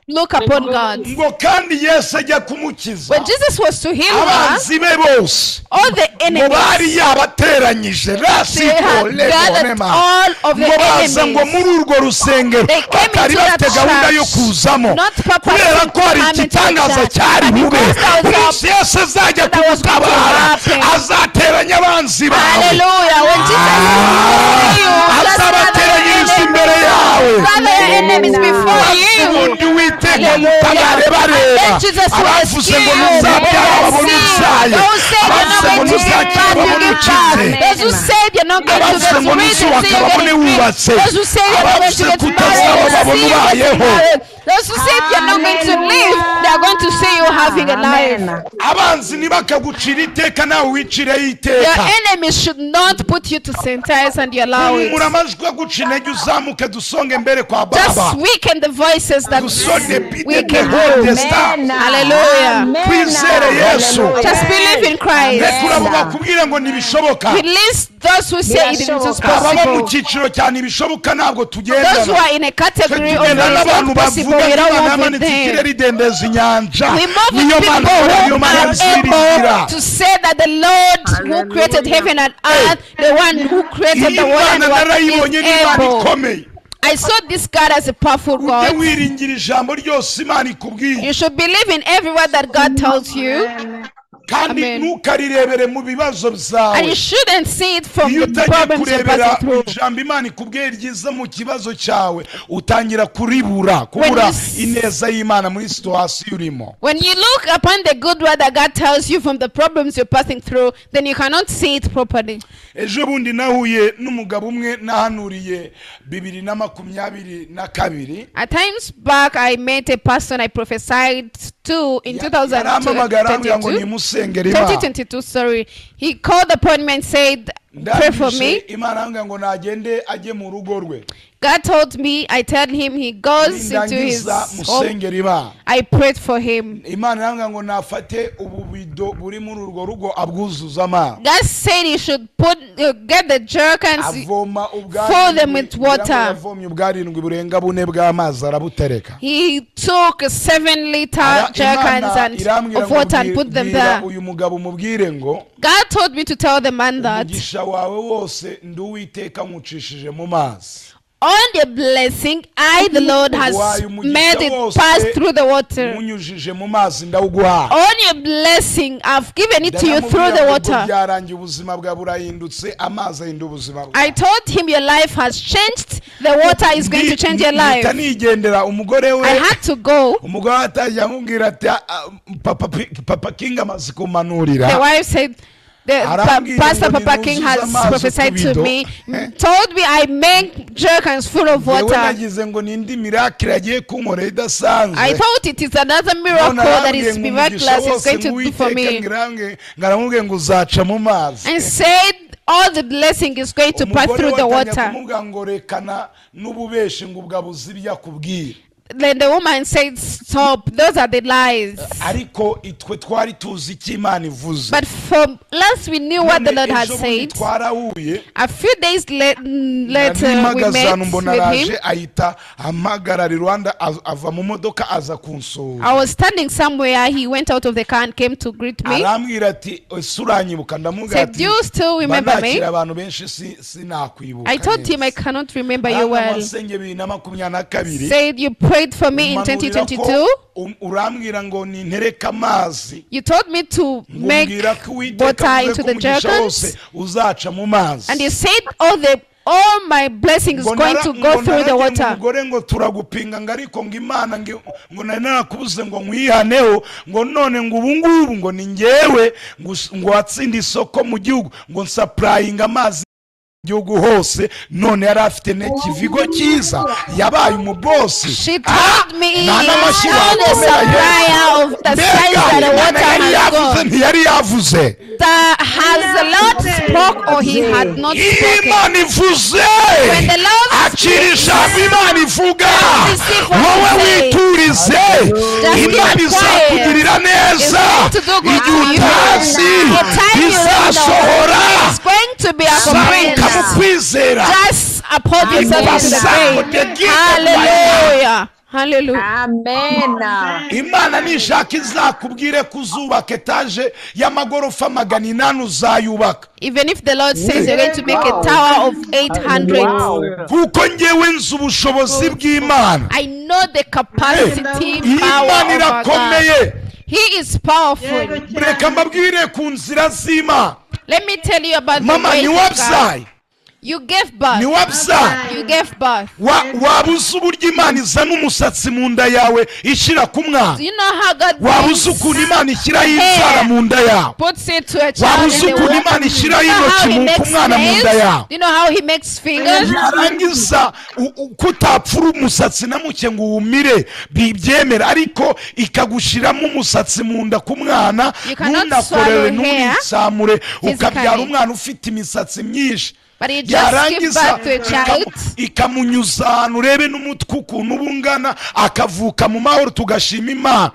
look upon God. Ngo kandi Yesu ajya kumukiza. When Jesus was to heal her, Abanzi be bose all the ngo bari enemies, yabateranyije they rasiko had gathered legonema all of ngo the baza ngo enemies. muri urwo rusengero They came batari into that bafite gahunda yo church, kuzamo not purposely kubera ko hari to come into the igitangaza church, cyari but bube. because there was Umunsi Yesu azajya that was going to kugutabara happen. azateranya abanzi bawe. Hallelujah. When Jesus will you, just gather your Azabateranyiriza imbere enemies. yawe. Gather your enemies before you. Ubundi Uwiteka Hallelujah. mutabare bareba. Then Jesus will Abavuze rescue ngo you. ntuzabyara babone ubyaye. Those who said you're not Abavuze ngo going to give ntuzakira birth, you babone give ukize. birth. Those who said you're not going to Abavuze get ngo rich, they ntuzubaka see you babone getting rich. wubatse. Those who say you're not going to Abavuze get ko married, utazaba they babone see you getting ubayeho. married. Those who said you're not going to live, they are going to see you having a life. Abanzi ntibakagucira iteka nawe wicireho Your iteka. enemies should not put you to sentence and you allow it. Humura amajwi aguca intege uzamuke dusonge mbere kwa Just Baba. weaken the voices that Dusonde bide weaken the you. star. Hallelujah. Twizere Yesu. Just believe in Christ. Reka abo bakubwira ngo ntibishoboka. Release those who say it is not Ababa mu possible. cyiciro cya ntibishoboka ntabwo Those who tugendana. are in a category of Tugenda it is n'abantu not possible, bavuga we ngo don't Imana move with yamanitse them. ikirere idendeza inyanja. We move with Niyo people Mana ikora, niyo who Mana are nziringira. able to say that the Lord who created heaven and earth, the one who created Iyi the world and Mana what is narayibonye ni Imana able. ikomeye. I saw this God as a powerful Ujye God. wiringira ijambo ryose Imana ikubwiye. You should believe in every word that God tells you, Kandi Amen. ntukarirebere mu bibazo and byawe. you shouldn't see it from Iyo the utagiye problems you're kurebera passing through. ijambo Imana ikubwiye ryiza mu kibazo cyawe utangira kuribura kubura When you ineza y'Imana muri situwasiyo urimo. When you look upon the good word that God tells you from the problems you're passing through, then you cannot see it properly. Ejo bundi nahuye n'umugabo umwe nahanuriye 2022. At times back, I met a person I prophesied to in Yarampamagara arambwira ngo 2022. nimusengere Imana. 2022, sorry. He called upon me and said, pray for Ndangije me. Imana arambwira ngo nagende ajye mu rugo rwe. God told me, I tell him he goes into his Nindangiza home. musengere Imana. I prayed for him. Imana irambwira ngo nafate ububido buri muri urwo rugo abwuzuza amazi. God said he should put get the jerkins. Avoma Fill them with ubwarindwi, water. yavomye ubwarindwi burenga bune bw'amazi arabutereka. He took 7 liter jerkins Imana and irambwira of ngo water and put them bwira there. uyu mugabo umubwire ngo God told me to tell the man that umugisha wawe wose ndi Uwiteka nywucishije mu mazi. on the blessing, I, the Lord, has Waye umugisha made it wose pass through the water. nywunyujije mu mazi ndawuguha. On your blessing, I've given it to you through the Ndamubwira ngo water. byarangiye ubuzima bwawe burahindutse amazi ahinda ubuzima bwawe. I told him your life has changed. The water is going to change your Mpita life. nigendera umugore we I had to go. umugore we atangiye amubwira ati "Ah, papa King amaze kumanurira." The wife said, the Arambwira Pastor ngo Papa King ninuzuze has amazi prophesied to utubido. me, told me I make jerkins full of Njyewe water. nagize ngo ni indi miracle agiye kunkorera idasanzwe. I thought it is another miracle None that arambwiye is ngo umugisha miraculous is wose going to do for ng'Uwiteka me. ngaramubwiye ngo uzaca mu mazi. And said all the blessing is going to pass Umugore through we the atangira water. kumubwira ngo rekana n'ububeshi ngo ubwabuze ibyo akubwira. Then the woman said, stop, those are the lies. Ariko itwe twari tuzi icyo Imana ivuze. But for last we knew what the None Lord had ejo bundi said. twarahuye. A few days later, we Nari met ahantu mbona with araje him. ahita ampagarara i Rwanda ava mu modoka aza kunsura. I was standing somewhere. He went out of the car and came to greet me. Arambwira ati ese uranyibuka? Ndamubwira Said, ati do you still remember me? banakira abantu benshi sinakwibuka. I told him I neza. cannot remember you Arambwira well. wasenge 2022. Said you prayed for me in Umanurira ko 2022. urambwira ngo nintereke amazi. You told me to make Ngumbwira ko Uwiteka water avuze into ko the umugisha wose jerkins. uzaca mu mazi. And you said all my blessings Ngo going to go ngo through the naragiye water. umugore ngo turagupinga ngo ariko ngo Imana ngo nari narakubuze ngo nkwihaneho ngo none ngo ubu ngubu ngo ni njyewe ngo watsinda isoko mu gihugu ngo nsapurayinga amazi Gihugu hose none yari afite n'ikivigo cyiza yabaye umubosi. She told me nta n'amashyi now the wakomera supplier of the Mbega size that the Imana water yari has yavuze gone. ntiyari yavuze. The, has the Lord spoke or he had not Iyo spoken? Imana ivuze, When the Lord akira ijambo Imana ivuga, receive what wowe he says. witurize, Just keep Imana quiet. izakugirira neza. It's going to do good Igihe to you. utazi The time you don't know, bizasohora. it's going to be accomplished. Zamuka mu kwizera. Just uphold yourself into the faith. Hallelujah. Hallelujah. Amen. Imana nishaka izakubwire ko uzubaka etaje y'amagorofa 800 uzayubaka. Even if the Lord says you're going to make a tower of 800, Kuko ngewe nzi ubushobozi bw'Imana. I know the capacity, Imana power of our God. irakomeye. He is powerful. Reka mbabwire ku nzira z'Imana. Let me tell you about the Mama, ways of God. ntiwabyaye, You gave birth. ntiwabyaye. You gave birth. Waba uzi uburyo Imana izana umusatsi mu nda yawe ishyira ku mwana? Do you know how God Waba uzi brings, ukuntu Imana ishyiraho inzara mu nda yawe? puts it to a Waba child uzi in the ukuntu womb? Imana Do you ishyiraho know how intoki he ku makes mwana mu nda nails? yawe? Do you know how he makes fingers? Yarangiza kutapfura umusatsi na muke ngo uwumire bibyemera, ariko ikagushiramo umusatsi mu nda ku mwana, You cannot ntunakorere swallow hair nturitsamure, ukabyara physically. umwana ufite imisatsi myinshi. But you just give Yarangiza birth to a child. ikamunyuza ahantu urebe n'umutwe ukuntu uba ungana, akavuka mu mahoro, tugashima Imana.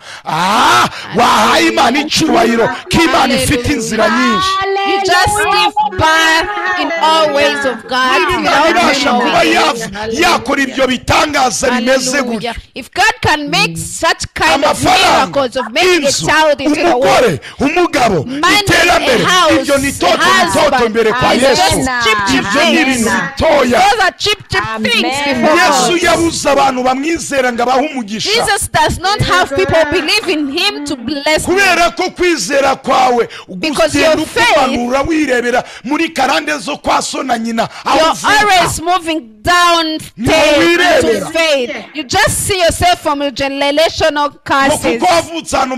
Wahaye Imana icyubahiro ko Imana ifite inzira nyinshi. You just give birth in all ways of God Niba Imana without ibasha you kuba knowing. yakora ibyo bitangaza bimeze gutyo, Hallelujah. If God can make such kind of amafaranga, miracles of making a inzu, child into the world, umugore, umugabo, money, iterambere, a house, ibyo ni toto ni toto husband, imbere kwa is Yesu. just cheap, cheap Ibyo ni ibintu things. bitoya. Those are cheap, cheap things before Yesu God. yabuze abantu bamwizera ngo abahe umugisha. Jesus does not have people believe in him to bless them. Kubera ko kwizera kwawe Because ugenda your faith- ukumanura wirebera muri karande zo kwa so na nyina aho You're uvuka. always moving down faith wirebera. to faith. You just see yourself from your generational Ngo curses. kuko wavutse ahantu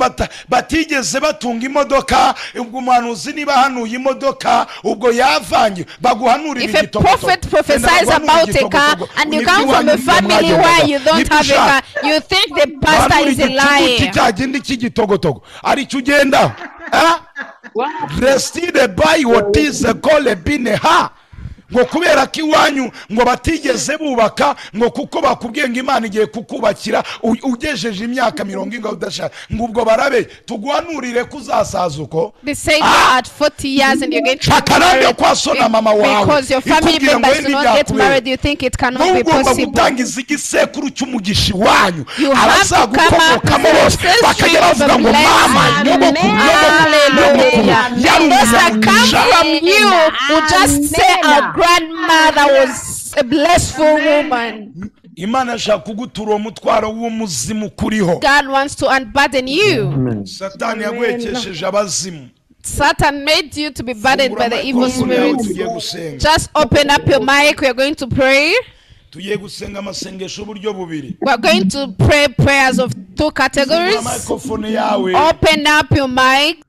batigeze batunga imodoka, ubwo umuhanuzi niba ahanuye imodoka ubwo yavangiwe baguhanurira If a igitogotogo. prophet Genda prophesies baguhanure about a car igitogotogo. and you Nibyo come from a iwanyu family mwagendaga. where you don't Nibyo have a ushaka. car, you think the pastor Bahanura is a igicuguti liar. cya kindi cy'igitogotogo aricyo ugendaho. Restide by what is called bine ha, ngo kubera ko iwanyu ngo batigeze bubaka, ngo kuko bakubwiye ngo Imana igiye kukubakira ugejeje imyaka 40 udashaka, ngo ubwo barabe tuguhanurire ko uzasaza uko. They say you are at 40 years and you're going to get Shakarande married kwa so na mama wawe because your family ikubwira ngo members do not get ntibyakubera. married, you think it cannot Wowe be ugomba possible. gutangiza igisekuru cy'umugisha iwanyu, You have to come up abazagukomokamo with bose the bakajya bavuga ngo blessing. mama nyogokuru, nyogokuru, Hallelujah. yari Those that come umunyamugisha. from you will just say our grandmother was a blissful woman. Imana ashaka kugutura uwo mutwaro w'umuzimu ukuriho. God wants to unburden you. Satani yaguhekesheje abazimu. Satan made you to be burdened by Fungura the evil microphone yawe spirits. tugiye gusenga. Just open up your mic. We are going to pray. Tugiye gusenga amasengesho uburyo bubiri. We are going to pray prayers of two Fungura categories. microphone yawe. Open up your mic.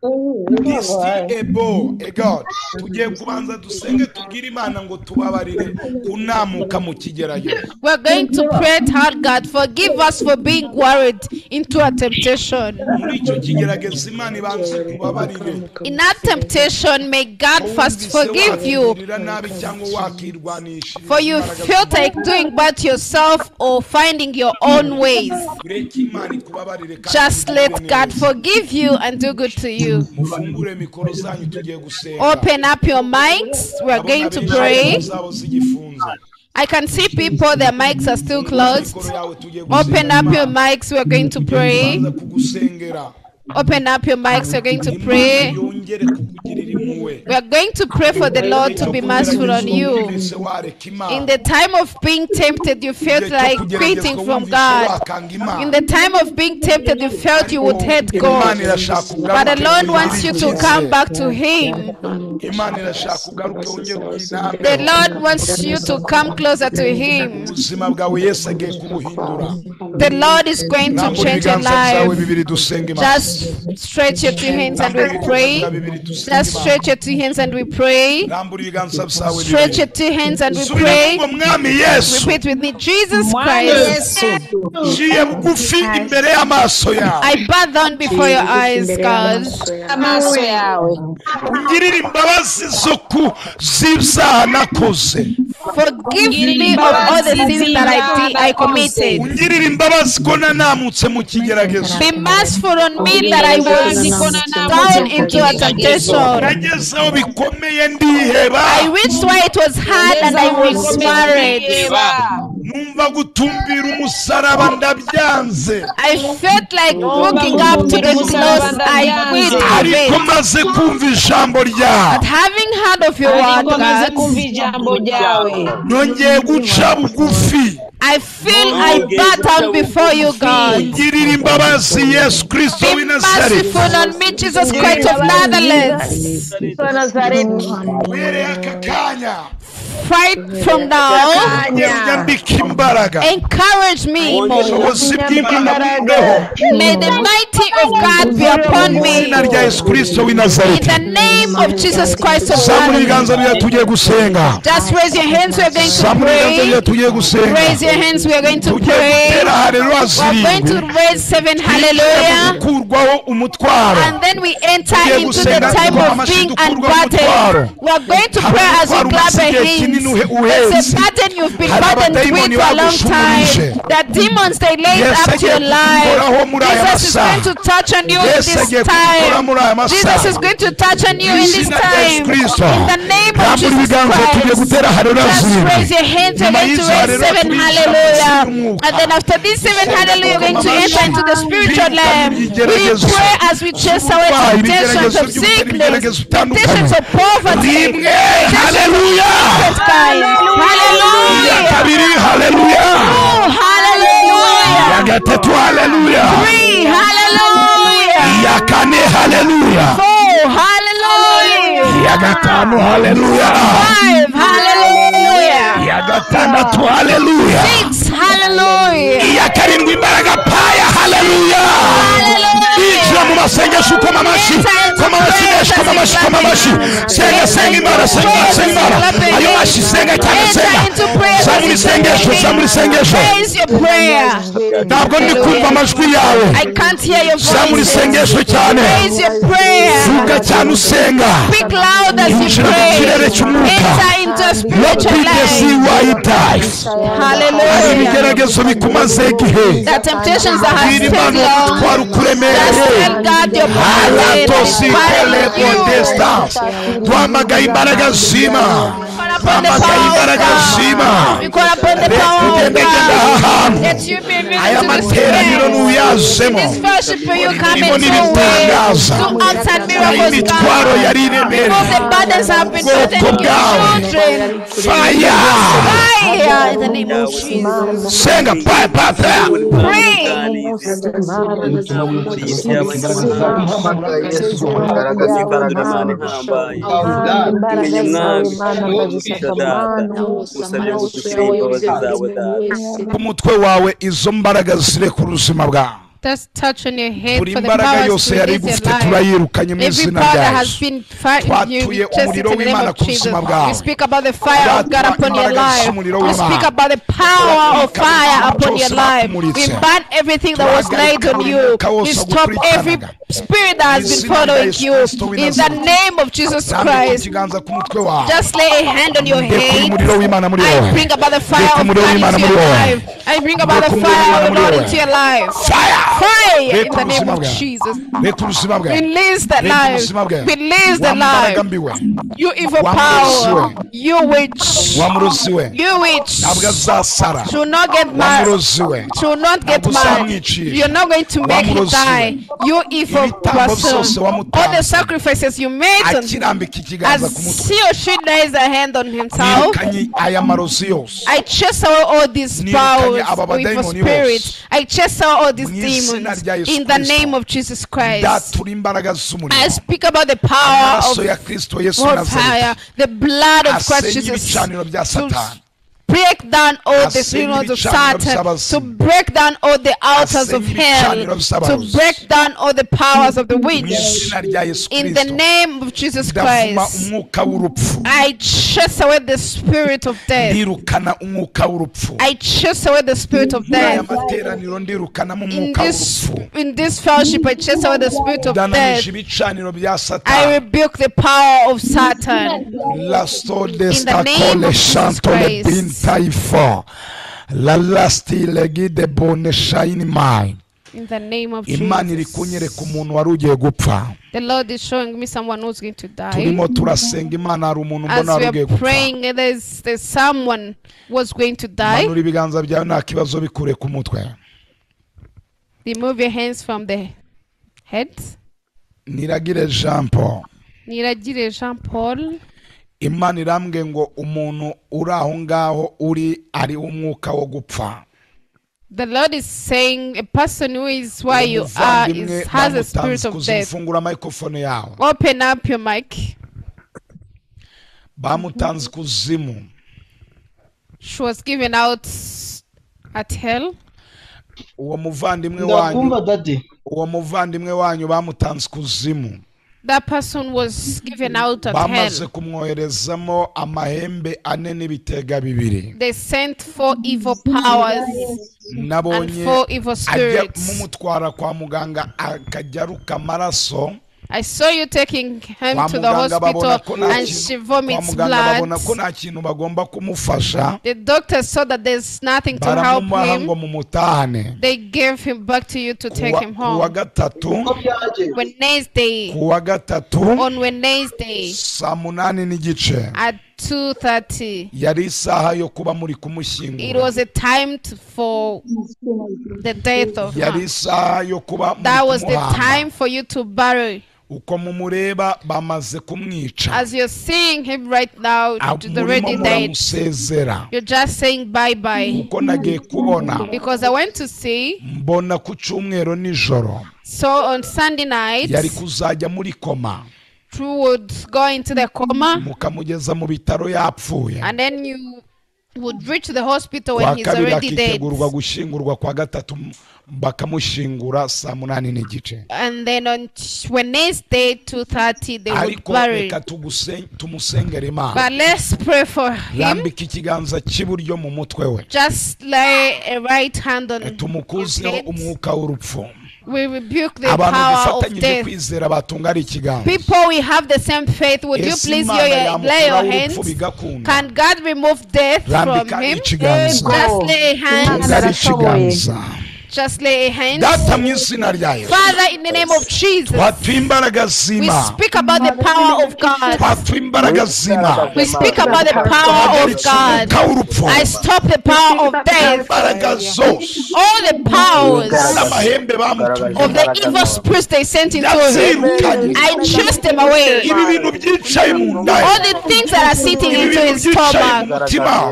Isti ebo egod. Tugiye kubanza dusenge tubwire Imana ngo tubabarire kunamuka mu kigeragezo. We are going to pray to God, forgive us for being worried into a temptation. Muri icyo kigeragezo Imana ibanze kubabarire. In that temptation, may God first Wumvise forgive you. wakigirira nabi cyangwa wakirwanisha. For you feel like doing but yourself or finding your own ways. Ureke Imana ikubabarire kandi Just let ikugirire God neza. forgive you and do good to you. Mufungure mikoro zanyu tugiye gusenga. Open up your mics. We are Ndabona going to benshi pray. mikoro zabo zigifunze. I can see people, their mics are still closed. Mikoro yawe tugiye Open gusenga up your Imana. mics. We are going to pray. Tugiye kubanza kugusengera. Open up your mics. We are going to Imana pray. yongere kukugirira impuhwe. We are going to pray for the Lord to be merciful on you. Wumvise wareka Imana. In the time of being tempted, you felt Igihe cyo like kugeragezwa quitting from wumvise God. wakanga Imana. In the time of being tempted, you felt you would hate Imana God. irashaka But the ugaruke Lord wants you to uyigire come icyizere. back to Him. Imana irashaka ugaruke wongere The uyinambeho. Lord wants you to come closer to Him. Ubuzima bwawe Yesu agiye kubuhindura. The Lord is going to Rambura change your ibiganza byawe life. bibiri dusenge Imana. Just stretch your two hands and Rambura we pray. ibiganza bibiri dusenge Just Imana. stretch Stretch your two hands and we pray. Stretch your two hands and we pray. Repeat with me, Jesus Christ. I bow down before your eyes, God. Forgive me of all the sins that I committed. Be merciful on me that I was down into a temptation. I reached where it was hard and I was married. I felt like looking up to the cross. I quit it. But having heard of your word, God, I feel I bow down before you, God. Be merciful on me, Jesus Christ of Nazareth. Fight from now. Encourage me more. May the mighty of God be upon me. In the name of Jesus Christ of Nazareth. Just raise your hands. We are going to pray. Raise your hands. We are going to pray. We are going to raise 7 hallelujah. And then we enter into the time of being unburdened. We are going to pray as we clap our hands. It's a burden you've been burdened with for a long time. The demons they laid up to your life. Jesus is going to touch on you in this time. Jesus is going to touch on you in this time. In the name of Jesus Christ. Just raise your hands. You're going to raise 7 hallelujah. And then after this 7 hallelujah, you're going to enter into the spiritual realm. We pray as we chase away temptations of sickness, temptations of poverty. Hallelujah. Hallelujah. Hallelujah. 2, hallelujah. Hallelujah. 3, hallelujah. Hallelujah. 4, hallelujah. Hallelujah. 5, hallelujah. Hallelujah. 6, hallelujah. Hallelujah. Raise your prayer. I can't hear your voice. Raise your prayer. Speak loud as you pray. Enter into spiritual life. Hallelujah. The temptations that have stayed long, just tell God your burden. We call upon the power of God. That you may be to this place. This fellowship for you come into way to acts and miracles, God. Because the burdens have been burdened in your children. Fire! Fire in the name of Jesus. Pray. Just touch on your head for the powers to release your life. Every power that has been fighting you, we chase it in the name of Jesus. We speak about the fire of God upon your life. We speak about the power of fire upon your life. We burn everything that was laid on you. We stop every spirit that has been following you. In the name of Jesus Christ. Just lay a hand on your head. I bring about the fire of God into your life. I bring about the fire of the Lord into your life. Fire! Fire in the name of Jesus. Release the life. Release the life. You evil power. You witch. You witch. Should not get mad. Should not get mad. You're not going to make him die. You evil person. All the sacrifices you made, as he or she lays a hand on himself, I chase away all these powers, evil spirits. I chase away all these demons in the name of Jesus Christ. I speak about the power of fire, the blood of Christ Jesus, to break down all the thrones of Satan, to break down all the altars of hell, to break down all the powers of the witch. In the name of Jesus Christ, I chase away the spirit of death. I chase away the spirit of death. In this fellowship, I chase away the spirit of death. I rebuke the power of Satan. In the name of Jesus Christ. In the name of Jesus. The Lord is showing me someone who's going to die. As we are praying, there's someone who's going to die. Remove your hands from the head. Niragire Jean Paul. Niragire Jean Paul. Imana irambwe ngo umuntu uri aho ngaho uri ari umwuka wo gupfa. The Lord is saying a person who is where you are has a spirit of death. Open up your mic. Bamutanze kuzimu. She was given out at hell. Uwo muvandimwe wanyu. Uwo muvandimwe wanyu bamutanze kuzimu. That person was given out at hell. They sent 4 evil powers and 4 evil spirits. I saw you taking him to the hospital and she vomits blood. The doctor saw that there's nothing to help him. They gave him back to you to take him home. Wednesday. On Wednesday at 2:30. It was a time for the death of her. That was the time for you to bury. As you're seeing him right now, already dead, you're just saying bye-bye. Because I went to see. So on Sunday night, you would go into the coma, and then you would reach the hospital when he's already dead. And then on Wednesday 2:30 they would bury. But let's pray for him. Just lay a right hand on his head. We rebuke the power of death. People, we have the same faith. Would you please lay your hands? Can God remove death from him? Just lay a hand. Just lay a hand. Father, in the name of Jesus, we speak about the power of God. We speak about the power of God. I stop the power of death. All the powers of the evil spirits they sent into him, I chase them away. All the things that are sitting into his stomach,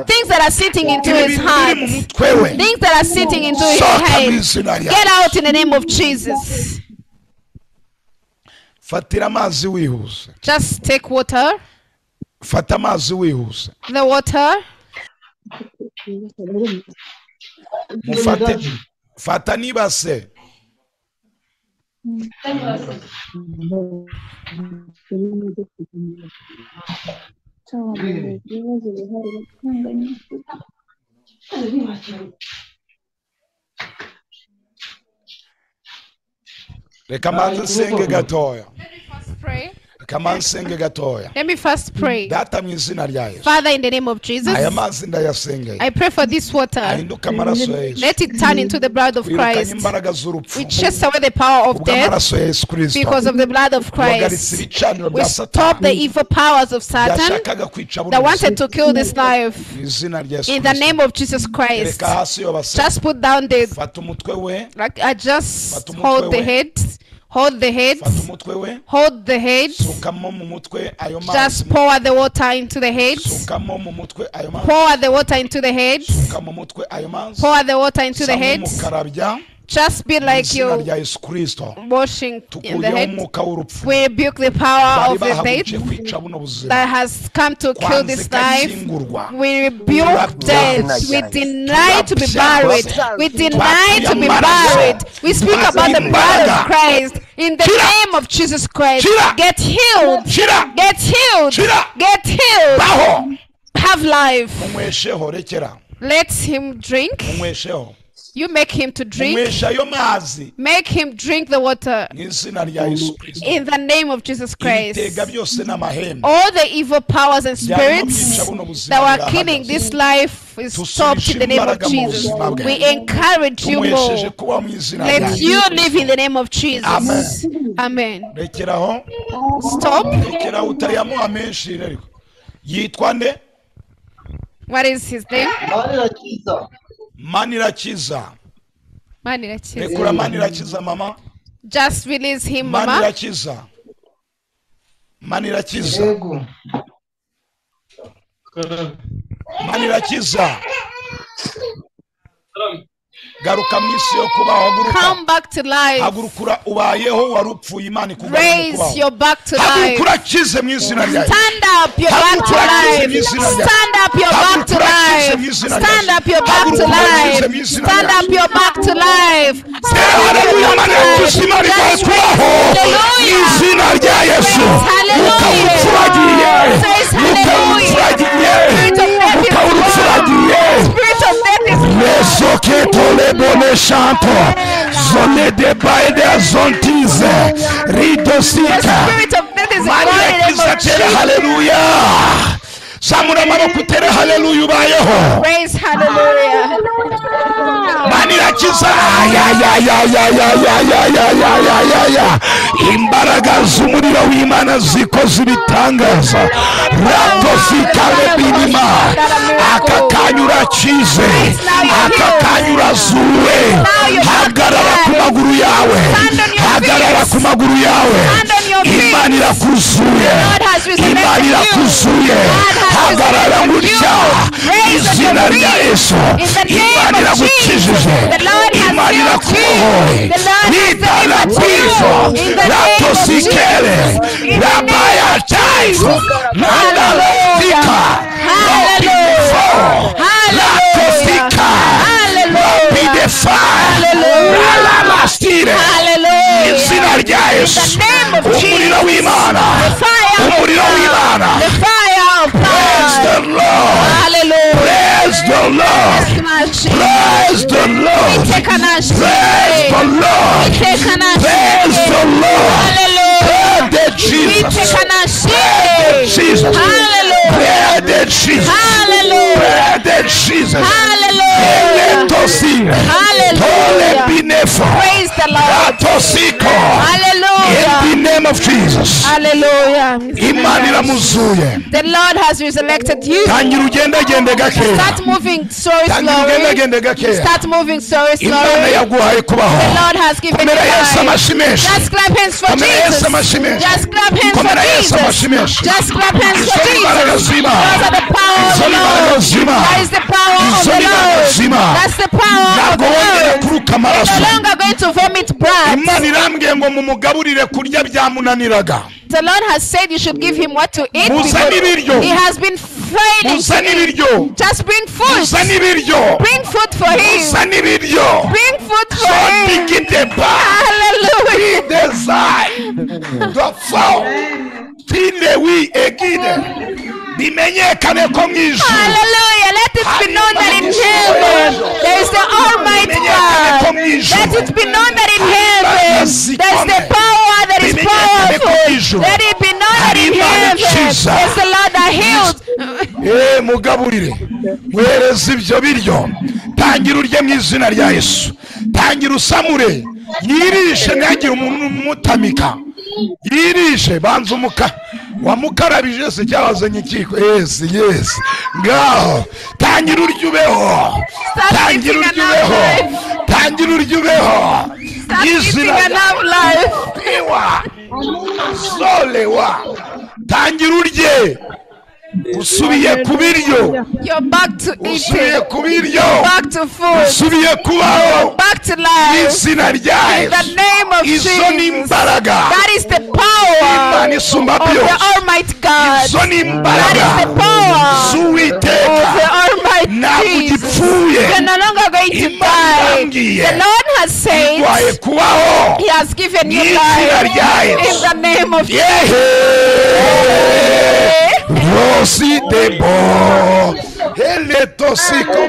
things that are sitting into his heart, things that are sitting into his head, get out in the name of Jesus. Just take water. The water. Let me first pray. Father, in the name of Jesus, I pray for this water. Let it turn into the blood of Christ. We chase away the power of death because of the blood of Christ. We stop the evil powers of Satan that wanted to kill this life. In the name of Jesus Christ, just put down the... Like, I just hold the head. Hold the head. Hold the head. Just pour the water into the head. Pour the water into the head. Pour the water into the head. Just be like Mu izina you rya Yesu Kristo washing in the tukuyeho head. umwuka w'urupfu We rebuke the power bari of the death bahagurukiye kwica buno buzima that has come to kill kwanze this life. ikakingurwa We rebuke death. We deny to be buried. We deny to be buried. We speak about the blood of Christ. In the name of Jesus Christ, get healed. Shira Get healed. Shira Get healed. baho Have life. munywesheho rekera Let him drink. munywesheho You make him to drink. munywesha ayo mazi Make him drink the water. mu izina rya Yesu Kristo In the name of Jesus Christ. ibitega byose n'amahembe All the evil powers and byarimo byica spirits buno buzima that were killing birahagaze this life is stopped tusubije in the name of imbaraga mu Jesus. buzima bwe We encourage you tunywesheje more. kuba mu izina rya Let Yesu you live in the name of amen Jesus. Amen. rekeraho Stop. rekeraho utayamuha menshi ariko yitwa nde What is his name? Manirakiza. Manirakiza Manirakiza. rekura Manirakiza mama Just release him, Mama. Manirakiza Manirakiza Yego. Manirakiza garuka mu isi yo kubaho haguruka Come back to life. hagurukura ubayeho wari upfuye Imana ikugarura mu Raise kubaho your back to life. hagurukura akize mu izina rya Yesu Stand up your back to hagurukura akize mu life. izina rya Yesu Stand up your back to hagurukura akize life. mu izina rya Stand Yesu up your back to hagurukura akize life. mu izina Stand rya up Yesu your back to life. Tera Stand up haleluya your back to Manirakiza life. Imana iguhe Just kubaho raise mu hallelujah. izina rya Yesu Praise mwuka hallelujah. w'urupfuragiye Says mwuka hallelujah. w'urupfuragiye Spirit of death mwuka is gone. w'urupfuragiye Spirit of death is gone. Lesoketolebone shanto zone de baide zontize The ridosika spirit of death is gone in the name Manirakiza of tere Jesus. haleluya zamura amaboko utere haleluya ubayeho Praise hallelujah. Manirakiza ya ya ya ya ya ya ya ya ya ya ya ya imbaraga z'umuriro w'Imana zikoze ibitangaza ratosikale binima aka kanya urakize aka kanya urazuwe hagarara ku maguru yawe Stand on your hagarara feet. ku maguru yawe Stand on your feet. Imana irakuzuye God has Imana resurrected you. irakuzuye God has hagarara resurrected you. gutya Raise up izina your rya feet. Yesu In the name Imana of Jesus. iragukijije The Lord has Imana healed you. irakubohoye The Lord has ritana delivered piso you. In the name of ratosikele Jesus. In the name rabaya of taifo Jesus. Hallelujah. nandalefika Hallelujah. lopidefo Hallelujah. ratosika Hallelujah. lopidefa Hallelujah. ralamasire Hallelujah. izina rya In Yesu the name of umuriro Jesus. w'Imana The fire of umuriro God. w'Imana The fire of praise God. the Lord Hallelujah. praise the Lord praise the Lord Iteka praise nashimwe. the Lord Iteka praise nashimwe. the Lord Hallelujah. praise the Jesus Iteka nashimwe. Jesus Hallelujah. praise the Jesus Hallelujah. praise the Jesus Hallelujah. Eletosire Hallelujah. Tolebinefo Praise the Lord. Ratosiko in Hallelujah. the name of Jesus Hallelujah. Imana iramuzuye The Lord has resurrected you. tangira ugendagende gakeya Start moving slowly, tangira slowly. ugendagende gakeya Start moving slowly, Imana slowly. yaguhaye kubaho The Lord has given you komera Yesu life. amashyi menshi Just clap hands for komera Yesu Jesus. amashyi menshi Just clap hands for komera Yesu Jesus. amashyi menshi Just clap hands izo for ni imbaraga Jesus. z'Imana Those are the power of izo the ni imbaraga Lord. z'Imana That is the power of izo the ni imbaraga Lord. z'Imana That's the power of ntabwo the wongera Lord. kuruka You're amaraso no longer going to vomit blood. Imana irambwiye ngo mumugaburire kurya byamunaniraga The Lord has said you should give him what to eat muzane because ibiryo he has been failing to muzane eat. ibiryo Just bring food. muzane ibiryo Bring food for him. muzane ibiryo Bring food for him. zodigideba Hallelujah. idezai dofo tinewi egide bimenyekane ko mu ijuru Hallelujah. Let it be known that in heaven there is the Almighty God. Let it be known that in heaven there is the power that is powerful. Let it be known that in heaven there's the Lord that heals. Eh, mugaburire mwereze ibyo biryo tangira urye mu izina rya Yesu tangira usamure yirishe ntihagire umuntu umutamika yirishe banza umuka wamukarabije se cyabazanye ikiko yes yes ngaho tangira urye ubeho Start tangira eating urye another ubeho life. tangira urye ubeho Start eating izina rya another life. Ewa solewa tangira urye Usubiye ku biryo. You're back to eating. Usubiye ku biryo. Back to food. Usubiye kubaho. Back to life. Izina rya In the name of Izo ni Jesus. imbaraga. That is the power Imana isumba of the byose. Almighty God. Izo ni That is imbaraga the power of z'Uwiteka. the Almighty Ntabwo Jesus. ugipfuye. You're no longer going to Imana die. irambwiye. The Lord has said Iguhaye kubaho. He has given you Izina life. rya In Yesu. the name of Yehe. Rosi debo. Heletosiko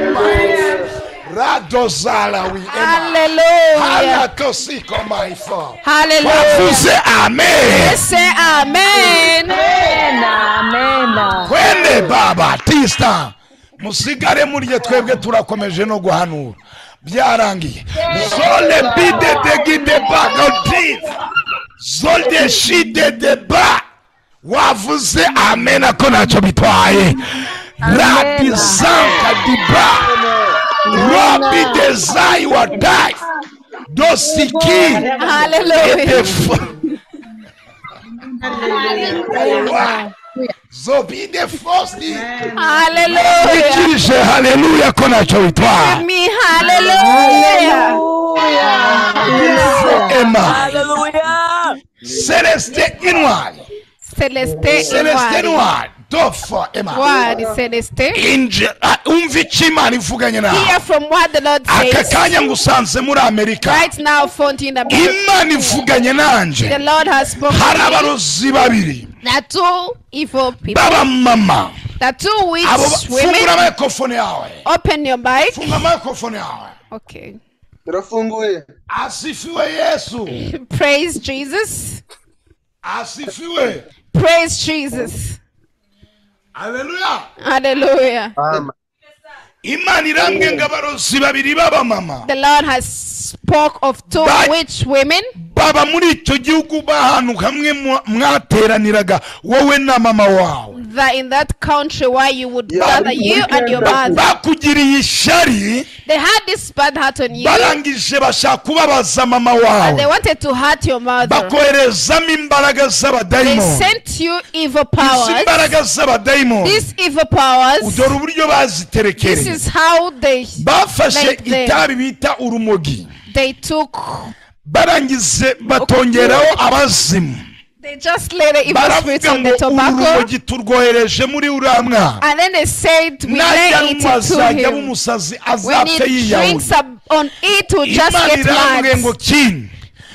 Radozala we. Hallelujah. Halatosiko my father. Hallelujah. Wavuze amen. Let's say amen. Amen. Kwende baba tista. Musigare murye twebwe turakomeje no guhanura. Byarangiye. Zole bide de gide bagotif. Zolde shide de ba. Wavuze amen ako ntacyo bitwaye. Radizanka diba. Rabi desire wa die. Dosiki. Hallelujah. Zobide fosti. Hallelujah. Ikirije haleluya ko ntacyo bitwaye. Give me hallelujah. Emma. Hallelujah. Celeste Inward. Celeste Celeste Inward. Inward. Dofo Emma. Word Celeste. Inje umva icyo Imana ivuganye nawe. Hear from what the Lord Aka says. kanya ngusanze muri Amerika. Right now, found in America. Imana ivuganye nanje. The Lord has spoken. Hari abarozi babiri There are two evil people. b'abamama. There are two witch Abo fungura women. microphone yawe. Open your mic. Funga microphone yawe. Okay. Turafunguye. Asifiwe Yesu. Praise Jesus. Asifiwe. Praise Jesus. Haleluya. Hallelujah. Amen. Imana irambwe ngo abarozi babiri b'abamama The Lord has spoke of two witch women. baba muri icyo gihugu bahantu hamwe mwateraniraga wowe na mama wawe. That in that country where you would gather you and your mother. Bakugiriye ishyari. They had this bad heart on you. Barangije bashaka kubabaza mama And they wawe. wanted to hurt your mother. Bakoherezamo imbaraga They z'abadayimoni. sent you evil Izi powers. mbaraga z'abadayimoni These evil powers. dore uburyo This baziterekereye. is how they Bafashe like them. itabi bita urumogi. They took. Barangize batongeraho abazimu. They just lay the evil spirits Baravuga on the ngo tobacco. urumogi turwohereje muri uriya mwana. And then they said, we Najya lay it runywa to azajya aba him. umusazi When azapfe he yiyahura. drinks up on it, will just Imana get irambwiye ngo mad. kindi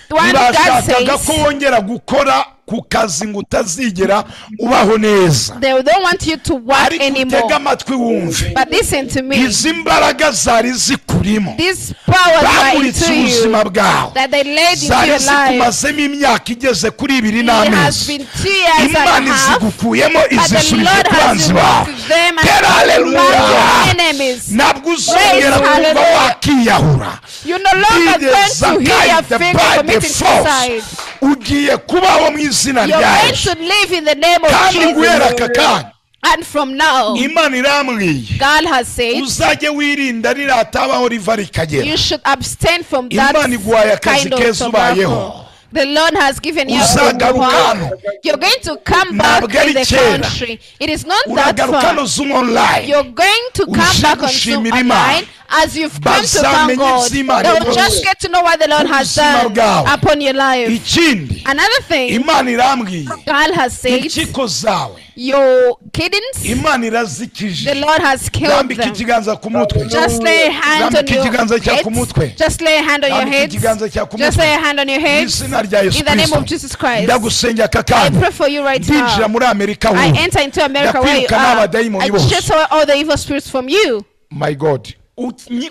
One God ntibashakaga ko says, wongera gukora ku kazi ngo utazigera ubaho neza. they don't want you to work Ariko utege anymore. amatwi wumve. But listen to me. Izi mbaraga zari zikurimo These powers are bamuritse into you ubuzima bwawe that they laid into zari your life. zikumazemo imyaka igeze kuri ibiri It has n'amezi. been 2 years and Imana a half. izigukuyemo But the izisubije Lord ku has banzi bawe. removed them and Tera back haleluya. your enemies. Ntabwo uzongera Praise kumva hallelujah. wakiyahura. You're no longer going to hear your finger by the committing force. suicide. Ugiye kubaho mu izina You're rya going Yesu. to live in the name of Kandi guhera Jesus. aka kanya And from now, Imana irambwiye God has said, uzajye wirinda riratabaho riva rikagera. you should abstain from that Imana iguhaye akazi kind of keza ubayeho. tobacco. The Lord has given you a Uzagaruka hano. You're going to come back Ntabwo ari in the kera. country. It is not that Uragaruka far. hano Zoom online. You're going to come Uje back on Zoom gushimira Imana. online as you've come to Bazamenye thank God. iby'Imana They will ikoze. just get to know what the Lord has Ubuzima done bwawe. upon your life. Ikindi Another thing, Imana irambwiye God has said, impyiko zawe your kidneys, Imana the irazikije. Lord has killed Rambika them. ikiganza ku mutwe. Just lay a hand on Rambika your ikiganza cyawe ku head. mutwe. Just lay a hand on your Rambika head. ikiganza cyawe ku Just mutwe. lay a hand on your Mu head. izina rya Yesu In the name Kristo. of Jesus Christ. Ndagusengera aka I kanya. pray for you right Ndinjira now. muri Amerika I ubu. enter into America where you Ndakwirukana are. abadayimoni I bose. chase away all the evil spirits from you. My God.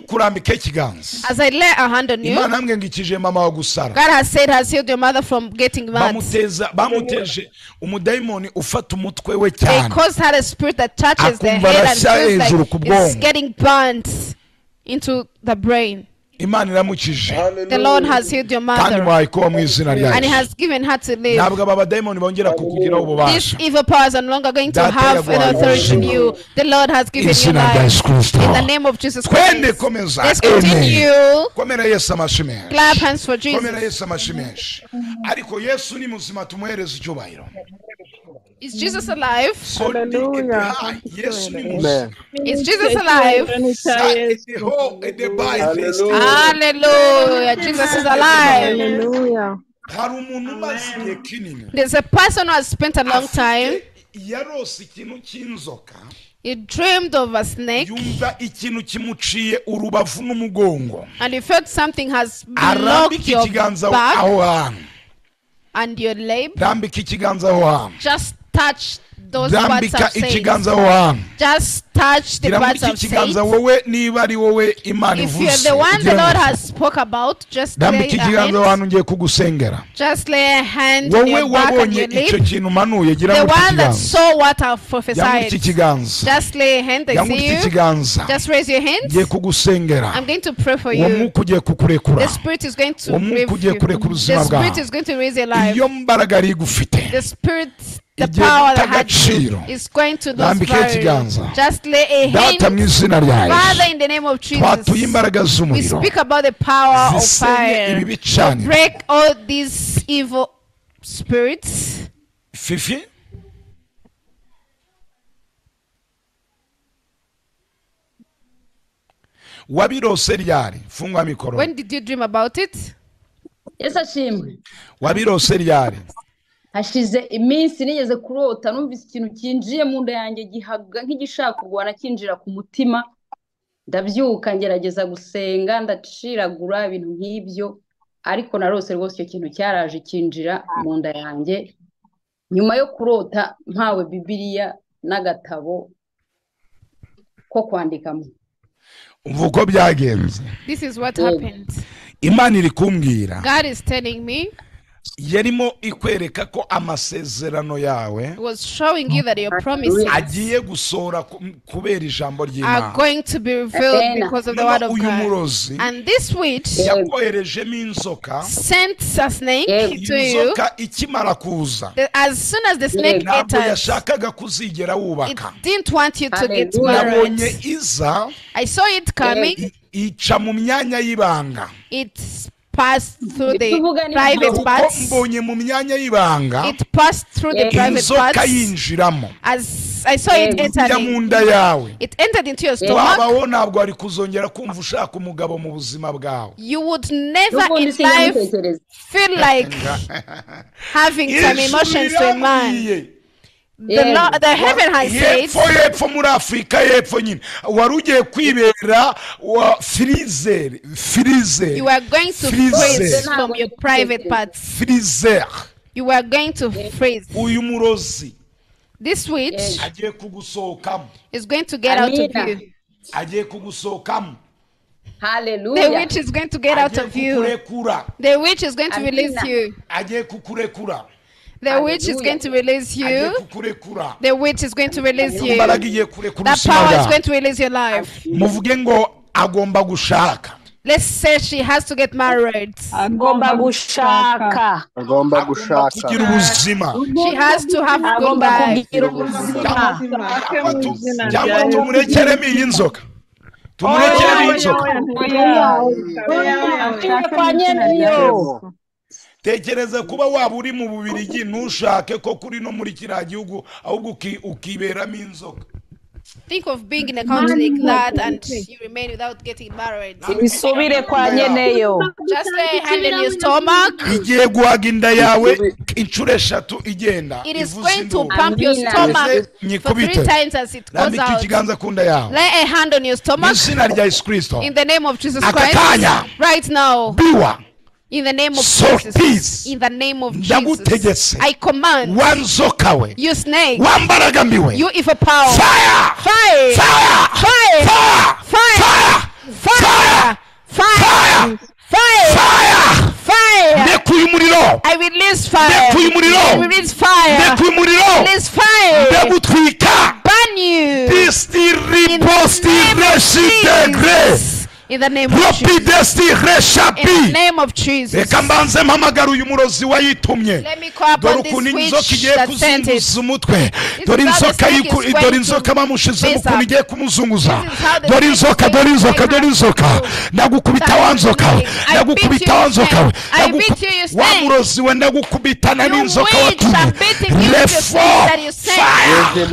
Kurambika ikiganza. As I lay a hand on you, Imana yambwiye ngo ikije mama wa gusara. God has said has healed your mother from getting mad. Bamuteje umudayimoni ufata umutwe we They cyane. caused her a spirit that touches the Akumva head and arashya feels hejuru like ku it's bwonko. getting burnt into the brain. Imana iramukije. The Lord has healed your Kandi mother muhaye kuba mu izina rya and He Yesu. has given her to live. Ntabwo aba badayimoni bongera kukugiraho These ububasha. evil powers are no longer going to Data have an yaguhaye authority on ubuzima. you. The Lord has given you Izina rya life. Yesu Kristo. In the name of Jesus Twende Christ. komeza. Let's Amen. continue. Komera Yesu amashyi menshi. Clap hands for Komera Jesus. Yesu amashyi menshi. Ariko Yesu ni muzima tumuhereze icyubahiro. Is Jesus alive? Hallelujah. Is Jesus alive? Hallelujah. Jesus is alive. Hallelujah. There's a person who has spent a long time. He dreamed of a snake, and he felt something has blocked your back and your leg. Just touch those parts of saints. Just touch the parts of saints. If you're the one the Lord has spoke about, just lay a hand. Just lay a hand on your back and your lip. The one that saw what I've prophesied, just lay a hand. I see you. Just raise your hand. I'm going to pray for you. The Spirit is going to raise you. The Spirit is going to raise your life. The Spirit, the power that had you is going to lose value. Just lay a hand. Father, in the name of Jesus, we speak about the power of fire. Break all these evil spirits. Fifi? Wabirose ryari? Funga mikoro. When did you dream about it? Yes, Ashimwe. Wabirose ryari? Hashize iminsi nigeze kurota numvise ikintu kinjiye mu nda yanjye gihaga nk'igishaka kurwana kinjira ku mutima, ndabyuka ngerageza gusenga ndaciragura ibintu nk'ibyo, ariko narose rwose icyo kintu cyaraje kinjira mu nda yanjye. Nyuma yo kurota mpawe Bibiliya n'agatabo ko kwandikamo. Umva uko byagenze. This is what happened. Imana iri kumbwira. God is telling me. Yarimo ikwereka ko amasezerano yawe was showing you that your promises agiye gusora kubera ijambo ry'Imana are going to be revealed because of the word of God. And this witch yakoherejemo inzoka, sent a snake to you. Inzoka ikimara kuza, as soon as the snake entered, yashakaga kuzigera wubaka. It didn't want you to get married. Nabonye iza, I saw it coming. Ica mu myanya y'ibanga. It passed through the private parts. It passed through the private parts. As I saw it entering, it entered into your stomach. You would never in life feel like having some emotions to a man. The heaven has said, you are going to freeze from your private parts. You are going to freeze. This witch is going to get out of you. Hallelujah. The witch is going to get out of you. The witch is going to release you. The witch is going to release you. The witch is going to release you. That power is going to release your life. Let's say she has to get married. She has to have a good life. Tekereza kuba waba uri mu Bubirigi ntushake ko kuri no muri kiriya gihugu ahubwo ukiberamo inzoka. Think of being in a country like that and you remain without getting married. Just lay a hand in your stomach. Igiye guhaga inda yawe inshuro eshatu igenda. It is going to pump your stomach for 3 times as it goes out. Ikiganza ku nda yawe. Lay a hand on your stomach. Mu izina rya Yesu Kristo. In the name of Jesus Christ. Right now. Biwa. In the name of Jesus. In the name of Jesus. I command you snake, you evil power, fire, fire, fire, fire, fire, fire, fire, fire, fire, fire. Fire. I release fire. I release fire. I release fire. Burn you. In the name of Jesus. In the name of Jesus. In the name of Jesus. Reka mbanze mpamagara uyu murozi wayitumye. Let me call Dore upon this ukuntu witch inzoka igiye that sent it. kuzunguza umutwe. This Dore is how the inzoka snake is dore going inzoka to bamushizemo mess ukuntu up. igiye kumuzunguza. This is how the Dore snake is inzoka, going dore to inzoka, make dore her inzoka. move. Ndagukubita wa nzoka we. I beat Ndagukubita you, wa you nzoka we. snake. I beat you, you Wa snake. murozi we ndagukubitana You n'inzoka witch, I'm watumye. beating you with the Refo snake that you sent. fire.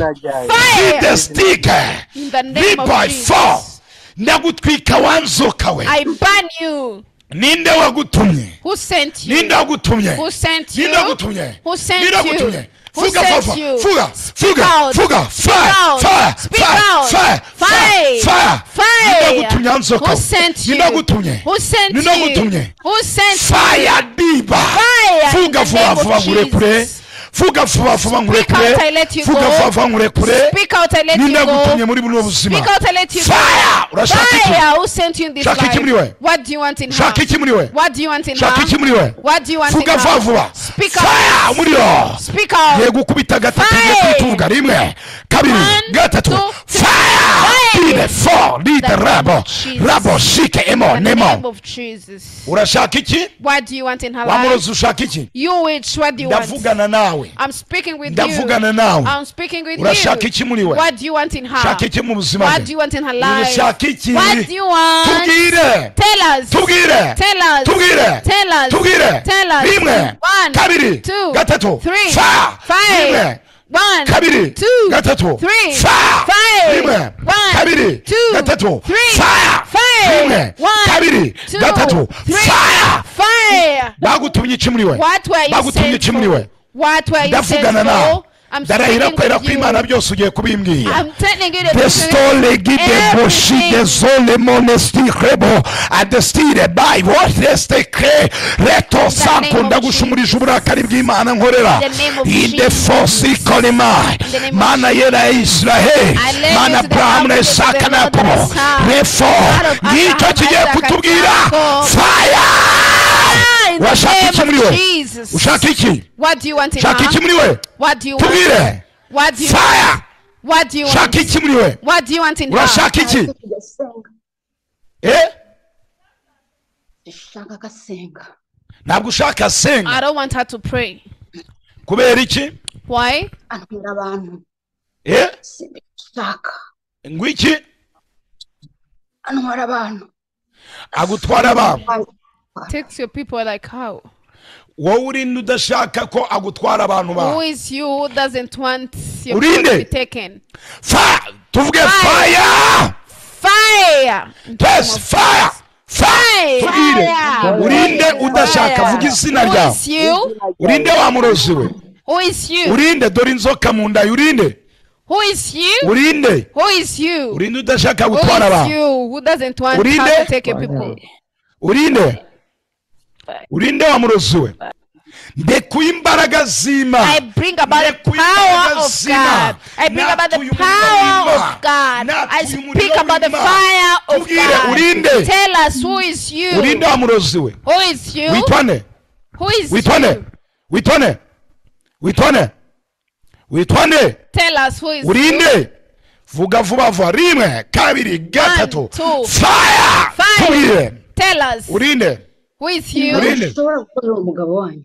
Fire! The stick. In the name of By four. Jesus. Ndagutwika wa nzoka we. I ban you. Ninde wagutumye? Who sent you? Ninde wagutumye? Who sent you? Ninde wagutumye? Who sent Ninde you? wagutumye? Who Fuga sent vuba, you? fuga, Speak fuga, out. fuga, Speak fire, out. fire, Speak fire, out. fire, fire, Fire. fire. Fire. Ninde wagutumye wa nzoka Who we? sent you? Ninde wagutumye? Who sent Ninde you? wagutumye? Who sent you? Fire diba. Fire in Fuga the vuba name of vuba nkurekure. Jesus. Fuga vuba vuba Speak nkurekure. out, I let you Fuga go. vuba vuba nkurekure. Speak out, I let Ninde you wagutumye go. muri buno buzima? Speak out, I let you go. Fire! Urashaka iki? Fire! Who sent you in this Shaka iki muri we? life? What do you want in her? Shaka iki muri we? What do you want in Shaka iki her? muri we? What do you want in Fuga vuba her? vuba. Speak Fire! out. Umuriro. Speak out. Ngiye gukubita gatatu ngiye Fire! kwituvuga rimwe kabiri One, gatatu two, three. fire Fire! three four lead The name rabo of Jesus. rabo shike emo In the name nemo of Jesus. urashaka iki What do you want in her wa life? murozi ushaka iki You witch, what do you want? ndavugana nawe I'm speaking with you. ndavugana nawe I'm speaking with urashaka you. iki muri we What do you want in her? shaka iki mu buzima What bwe do you want in her life? urashaka iki What do you want? tubwire Tell us. tubwire Tell us. tubwire Tell us. tubwire Tell us. rimwe One, kabiri two, gatatu three, fire five. rimwe One, kabiri two, gatatu three, fire five. rimwe One, kabiri two, gatatu three, fire five. rimwe One, kabiri two, gatatu three, fire fire. bagutumye iki muri we What were you bagutumye sent iki muri we for? What were you sent ndavugana nawe for? I'm ndarahira speaking kwera with you. kw'Imana byose ugiye kubimbwira I'm telling you the truth. Destole gide boshi Everything. dezole monesti rebo adestire by what kre reto name sanko of ndagushumurije uburakari bw'Imana nkorera In the name of ide Jesus. fosi kolima In the name of mana yera ya Israheli I led mana you to the Abrahamu na mountain of Isaka the na Lord Yakobo that I serve. refo God of ngicyo Abraham, kigiye Isaac, and kutubwira Jacob. fire Ah, in the urashaka name iki muri of we Jesus. ushaka iki What do you want in shaka iki her? muri we What do you want? tubwire What do you want? fire What do you want? shaka iki muri we What do you want in her? urashaka iki Gasenga. eh Shaka agasenga. ntabwo ushaka I senga don't want her to pray. kubera iki Why? Antwara abantu. eh Simbishaka. ngwiki Antwara abantu. agutwara abantu Takes your people like how? wowe urinde udashaka ko agutwara abantu Who bawe is you who doesn't want your people Urinde. to be taken? fa tuvuge Fire. fire Fire! twese fire fire Fire. tubwire urinde udashaka Fire. vuga izina Who ryawe is you? urinde wa murozi we Who is you? urinde dore inzoka mu nda urinde Who is you? urinde Who is you? urinde udashaka Who gutwara is abantu you who doesn't want Urinde. her to take your people? urinde urinde wa murozi we ndekuye imbaraga z'Imana I bring about the Ndekuye power imbaraga of z'Imana. God. I bring about the Natuye umuriro power w'Imana. of God. I Natuye umuriro speak about the w'Imana. fire of Tubwire, God. urinde. Tell us who is you? urinde wa murozi we Who is you? witwane Who is witwane you? witwane witwane witwane Tell us who is you. urinde vuga vuba vuba rimwe kabiri gatatu two, fire Fire. tubwire Tell us urinde who is you? Urinde. Ushobora gukorera umugabo wanyu.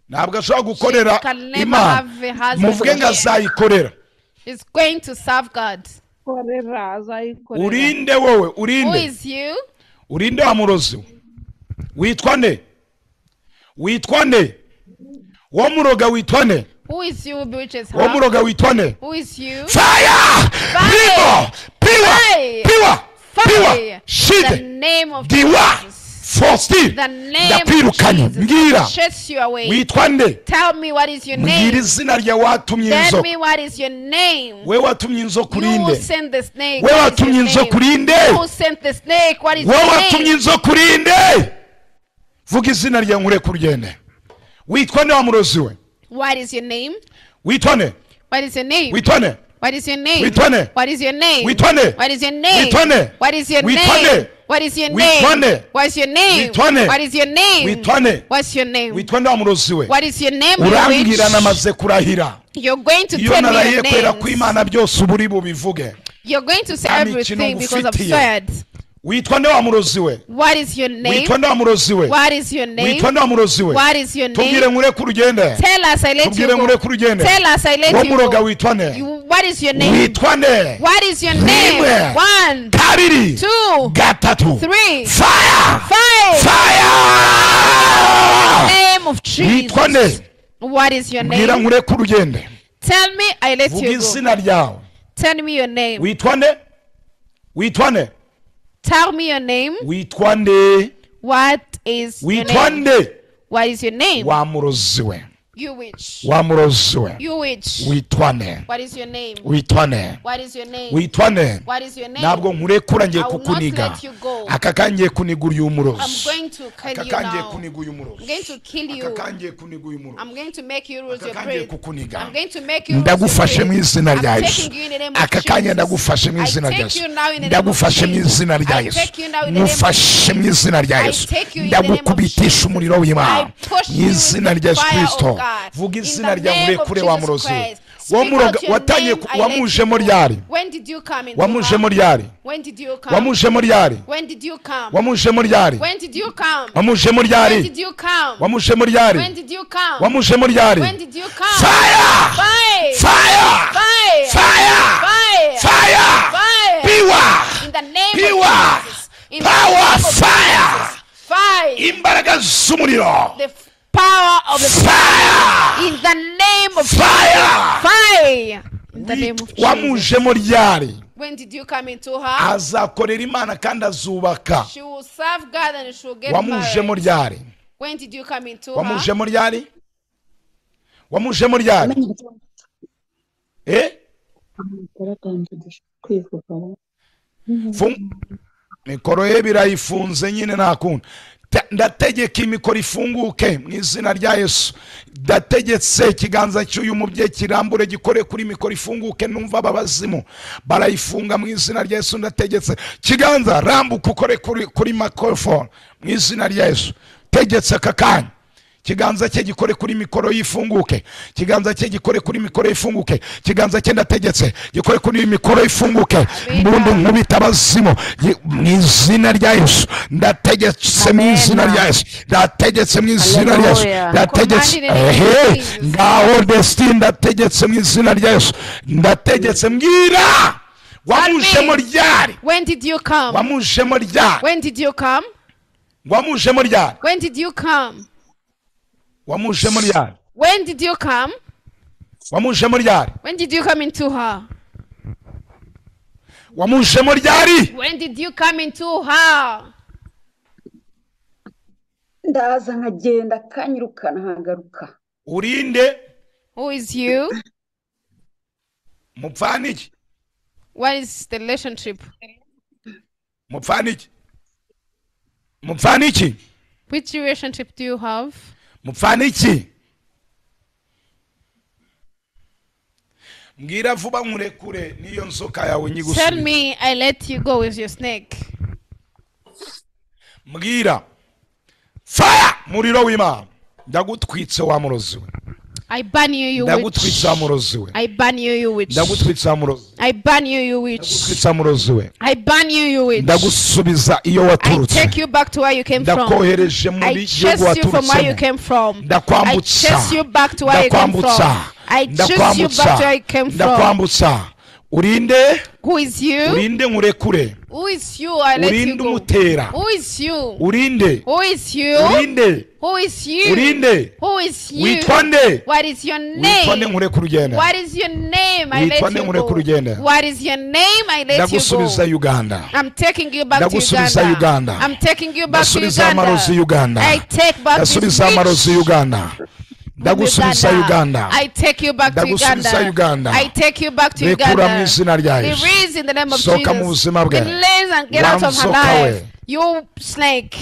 ntabwo ashobora gukorera She can never Imana have a husband muvuge ngo again. azayikorera Is going to serve God. Korera azayikorera. urinde wowe Who urinde is you? urinde wa murozi we witwa nde witwa nde wo muroga witwa nde Who is you who bewitches wo her? muroga witwa nde Who is you? fire ribo piwa Fire. piwa piwa Fire. The shide name of diwa Jesus. fosti The name of ndakwirukanye Jesus. mbwira Chase you away. witwa nde Tell me what is your mbwira name. izina rya watumye Tell inzoka me what is your name. we watumye inzoka You who urinde sent the snake. we What is watumye your inzoka name? urinde Who sent the snake? What is we your watumye name? inzoka urinde vuga izina rya nkureke urugende witwa nde wa murozi we What is your name? witwa nde What is your name? witwa nde What is your name? Witwa nde? What is your name? Witwa nde? What is your name? Witwa nde? What is your Witwa name? nde? What is your Witwa name? nde? What's your name? Witwa nde? What is your name? Witwa nde? What's your name? witwa nde wa murozi we What is your name? you urambwira witch? namaze kurahira You're going to iyo tell me narahiye your kwera names. kw'Imana byose uba uri bubivuge You're going to say Nta mikino everything because I've ngufitiye. said. Witwa nde wa murozi we? What is your name? Witwa nde wa murozi we? What is your name? Witwa nde wa murozi we? What is your name? Tubwire nkureke urugende. Tell us, I let you Tubwire go. nkureke urugende. Tell us, I let Wo you muroga go. witwa nde? What is your name? Witwa nde? What is your name? Rimwe. 1, Kabiri. 2, Gatatu. 3, Fire! 5. Fire! Name of Witwa nde? Jesus. What is your Mbwira name? nkureke urugende. Tell me, I let Vuga you go. izina ryawe. Tell me your name. Witwa nde? Witwa nde? Tell me your name. Witwa nde? What is your Witwa name? nde? What is your name? Wa murozi we. You witch. Wa murozi we. You witch. Witwa nde? What is your name? Witwa nde? What is your name? Witwa nde? What is your name? Ntabwo nkurekura ngiye I will not kukuniga. let you go. Aka kangiye kuniga uyu I'm murozi. going to kill Aka you kangiye now. kuniga uyu murozi. I'm going to kill Aka you. kangiye kuniga uyu murozi. I'm going to make you lose Aka your kangiye breath. kukuniga. I'm going to make you lose your Ndagufashe mu breath. izina rya I'm Yesu. taking you in the name of Aka kanya Jesus. ndagufashe mu I izina rya take Yesu. you now in the name of Ndagufashe mu Jesus. izina rya I Yesu. take you now in the name of Ngufashe mu izina rya I Yesu. take you in the name of Ndagukubitisha Jesus. umuriro w'Imana. I push Mu you with izina the rya Yesu fire of Kristo. God. Vuga In izina the rya name of nkurekure wa Jesus murozi. Christ. Wo Speak muroga out your watangiye name, I let you wamujemo go. ryari? When did you come into Wamujemo her? ryari? When did you come? Wamujemo ryari? When did you come? Wamujemo ryari? When did you come? Wamujemo When ryari? did you come? Wamujemo ryari? When did you come? Wamujemo ryari? When did you come? Fire! Fire! Fire! Fire! Fire! Fire! Fire! Fire! Piwa! In the name Piwa! of Jesus. In the Power name of fire! Jesus. Fire! Imbaraga z'umuriro. The power of the Fire! in the name of Fire! fire. In the name of Jesus. Wamujemo ryari? When did you come into her? Azakorera Imana kandi azubaka. She will serve God and she will get Wamujemo married. ryari? When did you come into her? Wamujemo ryari? Wamujemo ryari? Eh? Mikoro ye birayifunze nyine nta kundi. Ndategeka imikoro ifunguke mu izina rya Yesu. Ndategetse ikiganza cy'uyu mubyeyi kirambure gikore kuri mikoro ifunguke. Numva ababazimu barayifunga mu izina rya Yesu. Ndategetse kiganza rambuka ukore kuri microphone mu izina rya Yesu. Tegetse aka kanya kiganza cye gikore kuri mikoro yifunguke. Kiganza cye gikore kuri mikoro yifunguke. Kiganza cye ndategetse gikore kuri mikoro yifunguke. Mbundu nkubita abazimu mu izina rya Yesu. Ndategetse mu izina rya Yesu. Ndategetse mu izina rya Yesu. Ndategetse ehe ngaho destiny. Ndategetse mu izina rya Yesu. Ndategetse mbwira wamujemo ryari? When did you come? Wamujemo ryari? When did you come? Wamujemo ryari? When did you come? Wamujemo ryari? When did you come? Wamujemo ryari? When did you come into her? Wamujemo ryari? When did you come into her? Ndaza nkagenda kanyirukana nkagaruka. Urinde? Who is you? Mupfana iki? What is the relationship? Mupfana iki? Mupfana iki? Which relationship do you have? Mupfana iki? Mbwira vuba nkurekure niyo nzoka yawe nyigusubize. Tell me, I let you go with your snake. Mbwira. Fire! Muriro w'Imana. Ndagutwitse wa murozi we. I ban you, you witch. Ndagutwitse wa murozi we. I ban you, you witch. Ndagutwitse wa murozi. I ban you, you witch. Ndagutwitse wa murozi we. I ban you, you witch. Ndagusubiza iyo I waturutse. take you back to where you came from. Ndakohereje I muri gihugu chase you from where you waturutsemo. came from. I Ndakwambutsa. chase you back to where you came from. Ndakwambutsa. I chase you back to where you came from. Ndakwambutsa. Urinde? Who is you? Urinde nkurekure. Who is you? I let you Urinde go. umutera. Who is you? Urinde. Who is you? Urinde. Who is you? Urinde. Who is you? Witwa nde? What is your Witwa nde name? nkurekure ugende? What is your name? I Witwa let nde you nkurekure go. ugende? What is your name? I let you Ndagusubiza go. Uganda. I'm taking you back to Ndagusubiza Uganda. Uganda. I'm taking you back to Ndasubiza amarozi Uganda. Uganda. I take back this Ndasubiza amarozi witch. Uganda. Ndagusubiza Uganda. I take you back to Ndagusubiza Uganda. Uganda. I take you back to Rekura mu Uganda. izina rya Yesu. Release in the name of Sohoka mu Jesus. buzima bwe. Release and get out of her Wa nzoka we. life. You snake.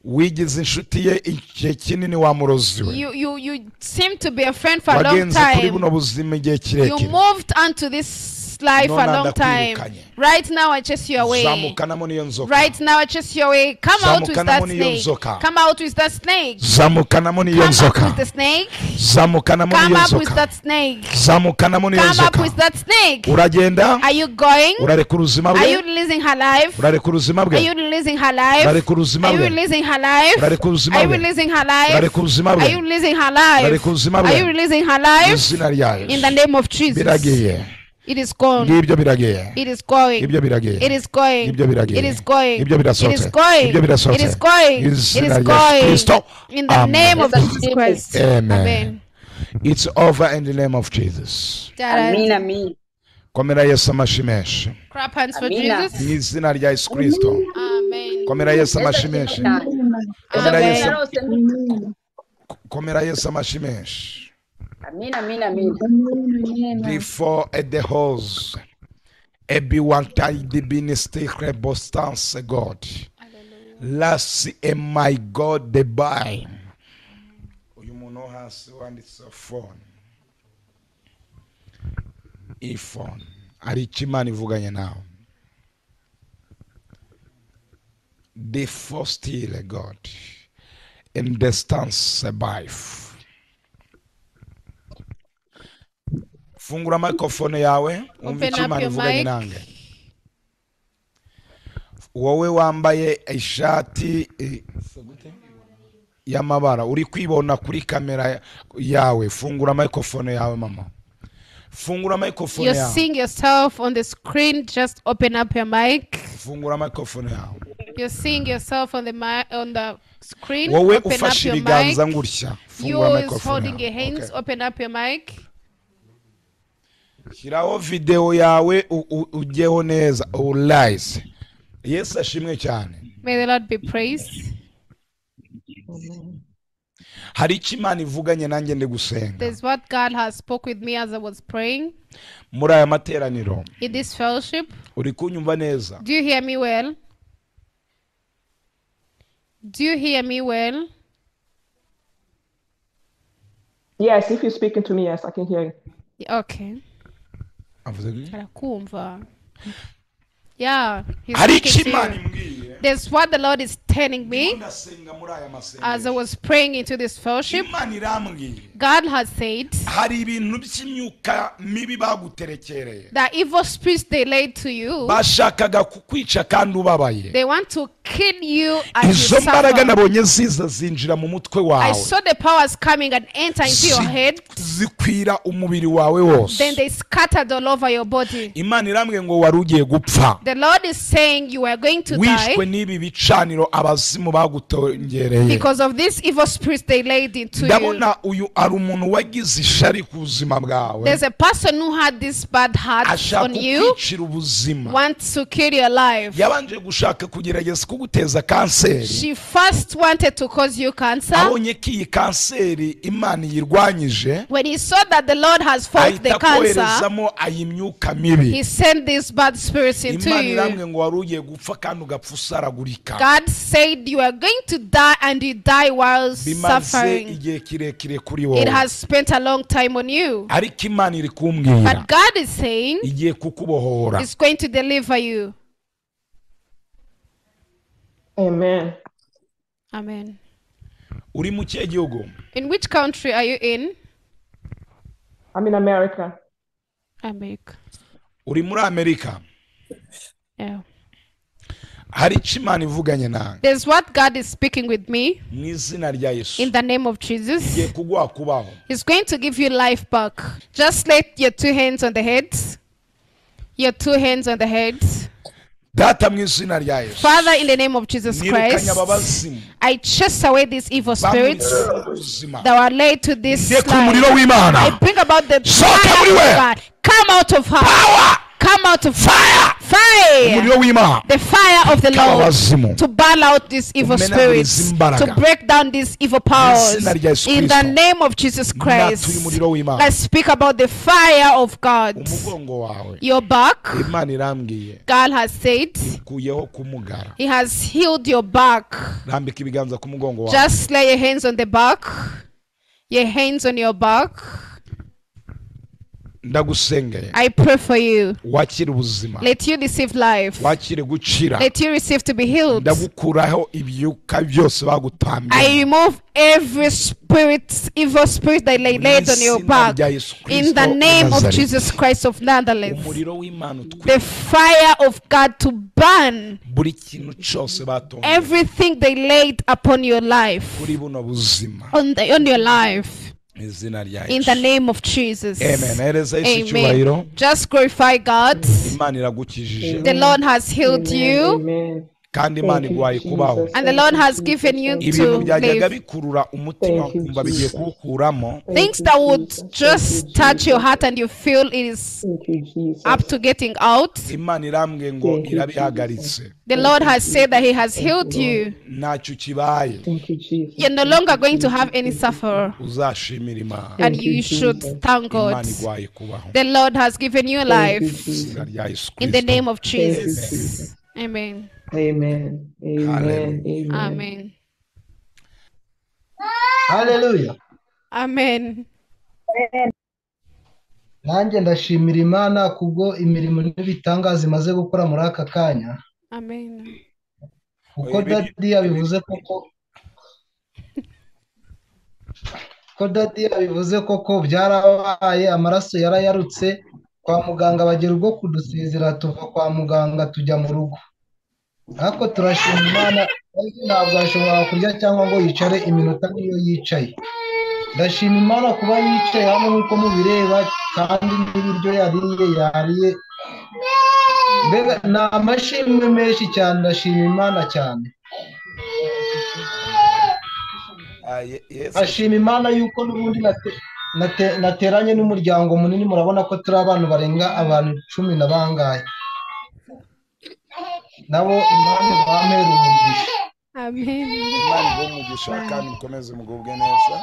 Wigize inshuti ye igihe kinini wa murozi we. You seem to be a friend for a long Wagenze kuri time. buno buzima igihe You kirekire. moved onto this this life a long time. Right now I chase you away. Right now I chase you away. Come out with that snake. Come out with that snake. Come up with the snake. Come up with that snake. Come up with that snake. Are you going? Are you releasing her life? Are you releasing her life? Are you releasing her life? Are you releasing her life? Are you releasing her life? Are you releasing her life? In the name of Jesus. It is gone. It is going. It is going. It is going. It is going. It is going. It is going. In the name of Jesus Christ. Amen. It's over in the name of Jesus. Amen. Amen. Komera Yesu amashyi menshi. Clap hands for Jesus. Mu izina rya Yesu Kristo. Amen. Komera Yesu amashyi menshi. Komera Yesu amashyi menshi. Amen, amen, amen. Before the house, everyone the ministry rebostance God. Last my God the by. Uyu muntu hasi wanditse phone. Iphone. Ari Imana ivuganye nawe. The first God in distance life. Fungura microphone yawe umve icyo Imana ivuganye nange. Wowe wambaye ishati y'amabara uri kwibona kuri kamera yawe, fungura microphone yawe mama. Fungura microphone You're yawe. seeing yourself on the screen, just open up your mic. Fungura microphone yawe. You're seeing yourself on the screen. Wowe open up ufashe your ibiganza mic. ngutya. You Fungura is microphone holding yawe. your hands, Okay. open up your mic. Shyiraho video yawe ujyeho neza urayize. Yesu ashimwe cyane. May the Lord be praised. Hari icyo Imana ivuganye nanjye ndi gusenga. There's what God has spoke with me as I was praying. Muri aya materaniro. In this fellowship. Uri kunyumva neza? Do you hear me well? Do you hear me well? Yes, if you're speaking to me, yes, I can hear you. Okay. Arakumva. Yeah, he's Hari speaking icyo to Imana you. imbwiye. There's what the Lord is telling me Ndasenga muri aya as I masengesho. was praying into this fellowship. Imana irambwiye. God has said Hari ibintu by'imyuka mibi baguterekereye. that evil spirits they laid to you, Bashakaga kukwica kandi ubabaye. they want to kill you as you Izo mbaraga suffer. nabonye ziza zinjira mu mutwe I wawe. saw the powers coming and enter into your head. Zikwira umubiri wawe wose. Then they scattered all over your body. Imana irambwiye ngo wari ugiye gupfa. The Lord is saying you are going to Wishwe die n'ibi bicaniro abazimu bagutongereye. because of these evil spirits they laid into you. Ndabona uyu ari umuntu wagize ishari ku buzima bwawe. There's a person who had this bad heart Ashaka on you, kukwicira ubuzima. wants to kill your life. Yabanje gushaka kugerageza kuguteza kanseri. She first wanted to cause you cancer. Abonye ko iyi kanseri Imana iyirwanyije, When he saw that the Lord has fought the ahita cancer, koherezamo ayimyuka mibi. he sent these bad spirits into Imana you. irambwiye ngo wari ugiye gupfa kandi ugapfa usaragurika. God said you are going to die and you die while Bimaze suffering. igihe kirekire kuri It wowe. has spent a long time on you. Ariko Imana iri kumbwira But God is saying igiye kukubohora. it's going to deliver you. Amen. Amen. Uri mu kihe gihugu? In which country are you in? I'm in America. America. Uri muri Amerika. Yeah. Hari icyo Imana ivuganye nawe. There's what God is speaking with me Mu izina rya Yesu. in the name of Jesus. Igiye kuguha kubaho. He's going to give you life back. Just lay your two hands on the head. Your two hands on the head. Data mu izina rya Yesu. Father, in the name of Jesus Nirukanye Christ, ababazimu. I chase away these evil spirits Bamuritse ubuzima. that were laid to this Ndeka life. umuriro w'Imana. I bring about the Sohoka fire muri of we. God. Come out of her. Power. Come out of Fire. Fire. Umuriro w'Imana. The fire of the Lord Abazimu. to burn out these evil Umenaguriza spirits, imbaraga. to break down these evil powers. Mu izina rya Yesu In the Kristo. name of Jesus Christ, Natuye umuriro w'Imana. let's speak about the fire of God. Umugongo wawe. Your back, Imana irambwiye. God has said, Kuyeho kumugara. He has healed your back. Rambika ibiganza ku mugongo wawe. Just lay your hands on the back, your hands on your back. Ndagusengeye. I pray for you. Wakire ubuzima. Let you receive life. Wakire gukira. Let you receive to be healed. Ndagukuraho ibyuka byose bagutambye. I remove every spirit, evil spirit that laid on your back. In the name of Jesus Christ of Nazareth. The fire of God to burn everything they laid upon your life. On your life. In the name of Jesus. Amen. Amen. Just glorify God. The Lord has healed you. Amen. Kandi Imana iguhaye kubaho. And the Lord has given you Ibintu to byajyaga live. bikurura umutima ukumva bigiye kuwukuramo. Things that would just touch your heart and you feel it is up to getting out. Imana irambwiye ngo irabihagaritse. The Lord has said that He has healed you. Ntacyo kibaye. You're no longer going to have any suffer. Uzashimira Imana. And you should thank God. Imana iguhaye kubaho. The Lord has given you life. Izina rya Yesu In the Kristo. name of Jesus. Amen. Amen. Amen. Amen. Amen. Hallelujah. Amen. Nanjye ndashimira Imana kubwo imirimo n'ibitangaza imaze gukora muri aka kanya. Amen. Kuko Daddy yabivuze koko, ko Daddy yabivuze koko byarabaye, amaraso yarayarutse kwa muganga bagera ubwo kudusezera tuva kwa muganga tujya mu rugo. Ariko turashima Imana, ntabwo ashobora kurya cyangwa ngo yicare iminota niyo yicaye. Ndashima Imana kuba yicaye hano nk'uko mubireba, kandi n'ibiryo yariye. Mbega ni amashimwe menshi cyane, ndashima Imana cyane. Ashima Imana yuko n'ubundi nateranye n'umuryango munini, murabona ko turi abantu barenga abantu 10 na bangahe. Nabo Imana ibampere umugisha. Amen. Imana iguhe umugisha kandi mukomeze mugubwe neza.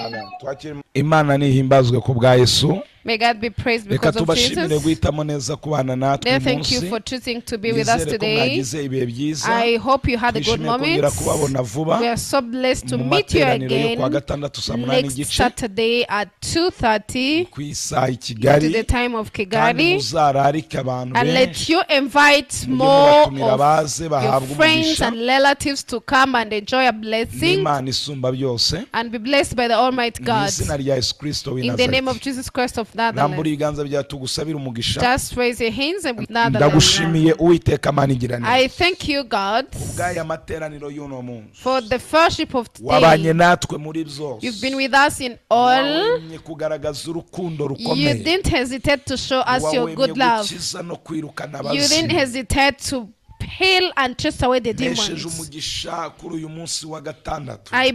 Amen. Twakire Imana nihimbazwe ku bwa Yesu. May God be praised Reka because of tubashimire Jesus. guhitamo neza kubana natwe Then uyu thank you munsi. for choosing to be with us Nizere ko today. mwagize ibihe byiza. I hope you had a good Twishimiye moment. kongera kubabona vuba We are so blessed to mu meet you materaniro yo kuwa again gatandatu saa munani next n'igice Saturday at 2:30 ku isaha i to Kigali. the time of Kandi Kigali. muzararike abantu And let benshi, you invite mujye more mubatumira of baze your bahabwe friends umugisha and relatives to come and enjoy a blessing n'Imana isumba byose and be blessed by the Almighty mu God. izina rya Yesu Kristo w'i In the name of Nazareti. Jesus Christ of Rambura Nazareth. ibiganza byawe tugusabire umugisha. Just raise your hands and with Nazareth. Ndagushimiye Uwiteka Mana igira I neza thank you, God, kubw'aya materaniro y'uno munsi. for the fellowship of Wabanye today. natwe muri byose. You've been with us in all. Wahwemye kugaragaza urukundo You rukomeye. didn't hesitate to show us your Wahwemye good love. gukiza no kwirukana You didn't abazimu. hesitate to heal and chase away the Mpesheje demons. umugisha kuri uyu munsi wa gatandatu. I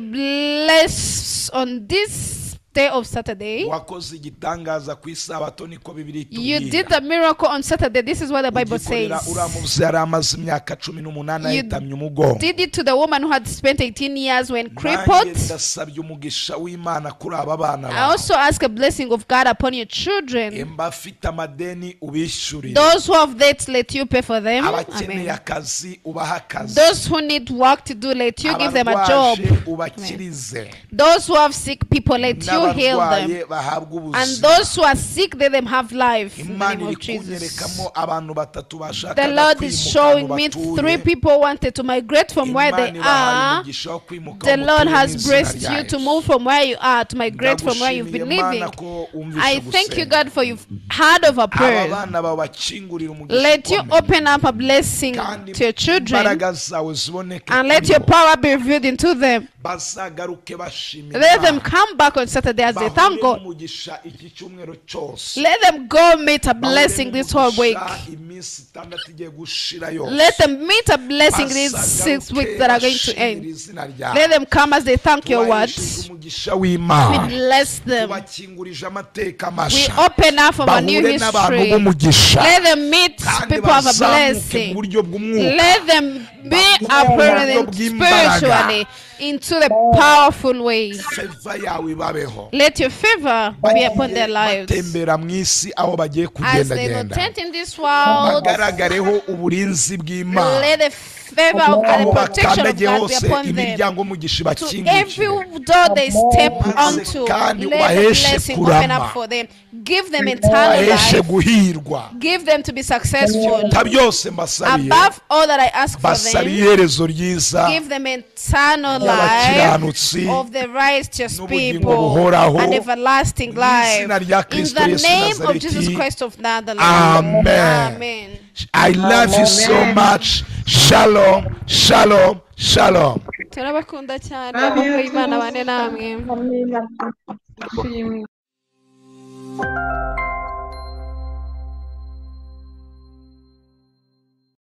bless on this day of Saturday. Wakoze igitangaza ku isabato niko Bibiliya You itubwira. did the miracle on Saturday. This is what the Bible Ugikorera says. uriya muvyeyi yari amaze imyaka 18 You ahitamye umugongo. did it to the woman who had spent 18 years when Nanjye crippled. ndasabye umugisha w'Imana kuri aba bana I bawe. also ask a blessing of God upon your children. Emba afite amadeni ubishyurire. Those who have debts, let you pay for them. Abakeneye Amen. akazi ubahe akazi. Those who need work to do, let you give them a job. Abarwaje ubakirize. Those who have sick people, let you heal them. N'abarwaye bahabwe And ubuzima. those who are sick, let them have life. In the Imana name iri of Jesus. kunyerekamo abantu batatu The bashakaga Lord is kwimuka showing ahantu me batuye. 3 people wanted to migrate from where they Imana ibahaye are. umugisha wo kwimuka The aho Lord mutuye mu has izina blessed rya you to Yesu. move from where you are, to migrate from where you've been Ndagushimiye Mana living. ko wumvishe I thank you, gusenga. God, for you've heard of our Aba prayers. bana bawe bakingurira umugisha Let you ukomeye. open up a blessing Kandi to your children imbaraga zawe ziboneke and let kuri your bo. power be revealed into them. Bazagaruke bashimira Let them Imana. come back on Saturday as they thank Bahure God. n'umugisha iki cyumweru cyose. Let them go meet a Bahure blessing this whole week. n'umugisha iminsi 6 igiye gushira yose. Let them meet a blessing these 6 Bazagaruke weeks that are going to bashimira end. izina ryawe. Let them come as they thank your Tubahesheje words. umugisha We w'Imana. bless them. Tubakingurije amateka We masha. open up from a new Bahure n'abantu history. b'umugisha. Let them meet Kandi people of a bazamuke mu blessing. buryo bw'umwuka. Let them be Bakure mu buryo uprooted bw'imbaraga. spiritually into the powerful ways. Favor yawe ibabeho. Let your favor be upon their Bagiye lives. batembera mu isi aho bagiye As they kugendagenda. rotate in this world, Bagaragareho uburinzi bw'Imana. let the favor of and Aho the protection of bakandagiye God be hose upon them. imiryango umugisha To every ibakingukire. door they step Maze onto, kandi let the ubaheshe blessing open kurama. up for them. Give them eternal Ubaheshe life. guhirwa. Give them to be successful. Ta byose mbasabiye, Above all that I ask for mbasabiye them, iherezo ryiza give them eternal life ry'abakiranutsi of the righteous n'ubugingo people buhoraho. and everlasting Mu life. izina rya In Kristo the Yesu name of Nazareti. Jesus Christ of Nazareth. Amen. Amen. I love you so much. Shalom, shalom, shalom. Turabakunda cyane. Love you Amahoro y'Imana too. abane namwe. Ishimwe.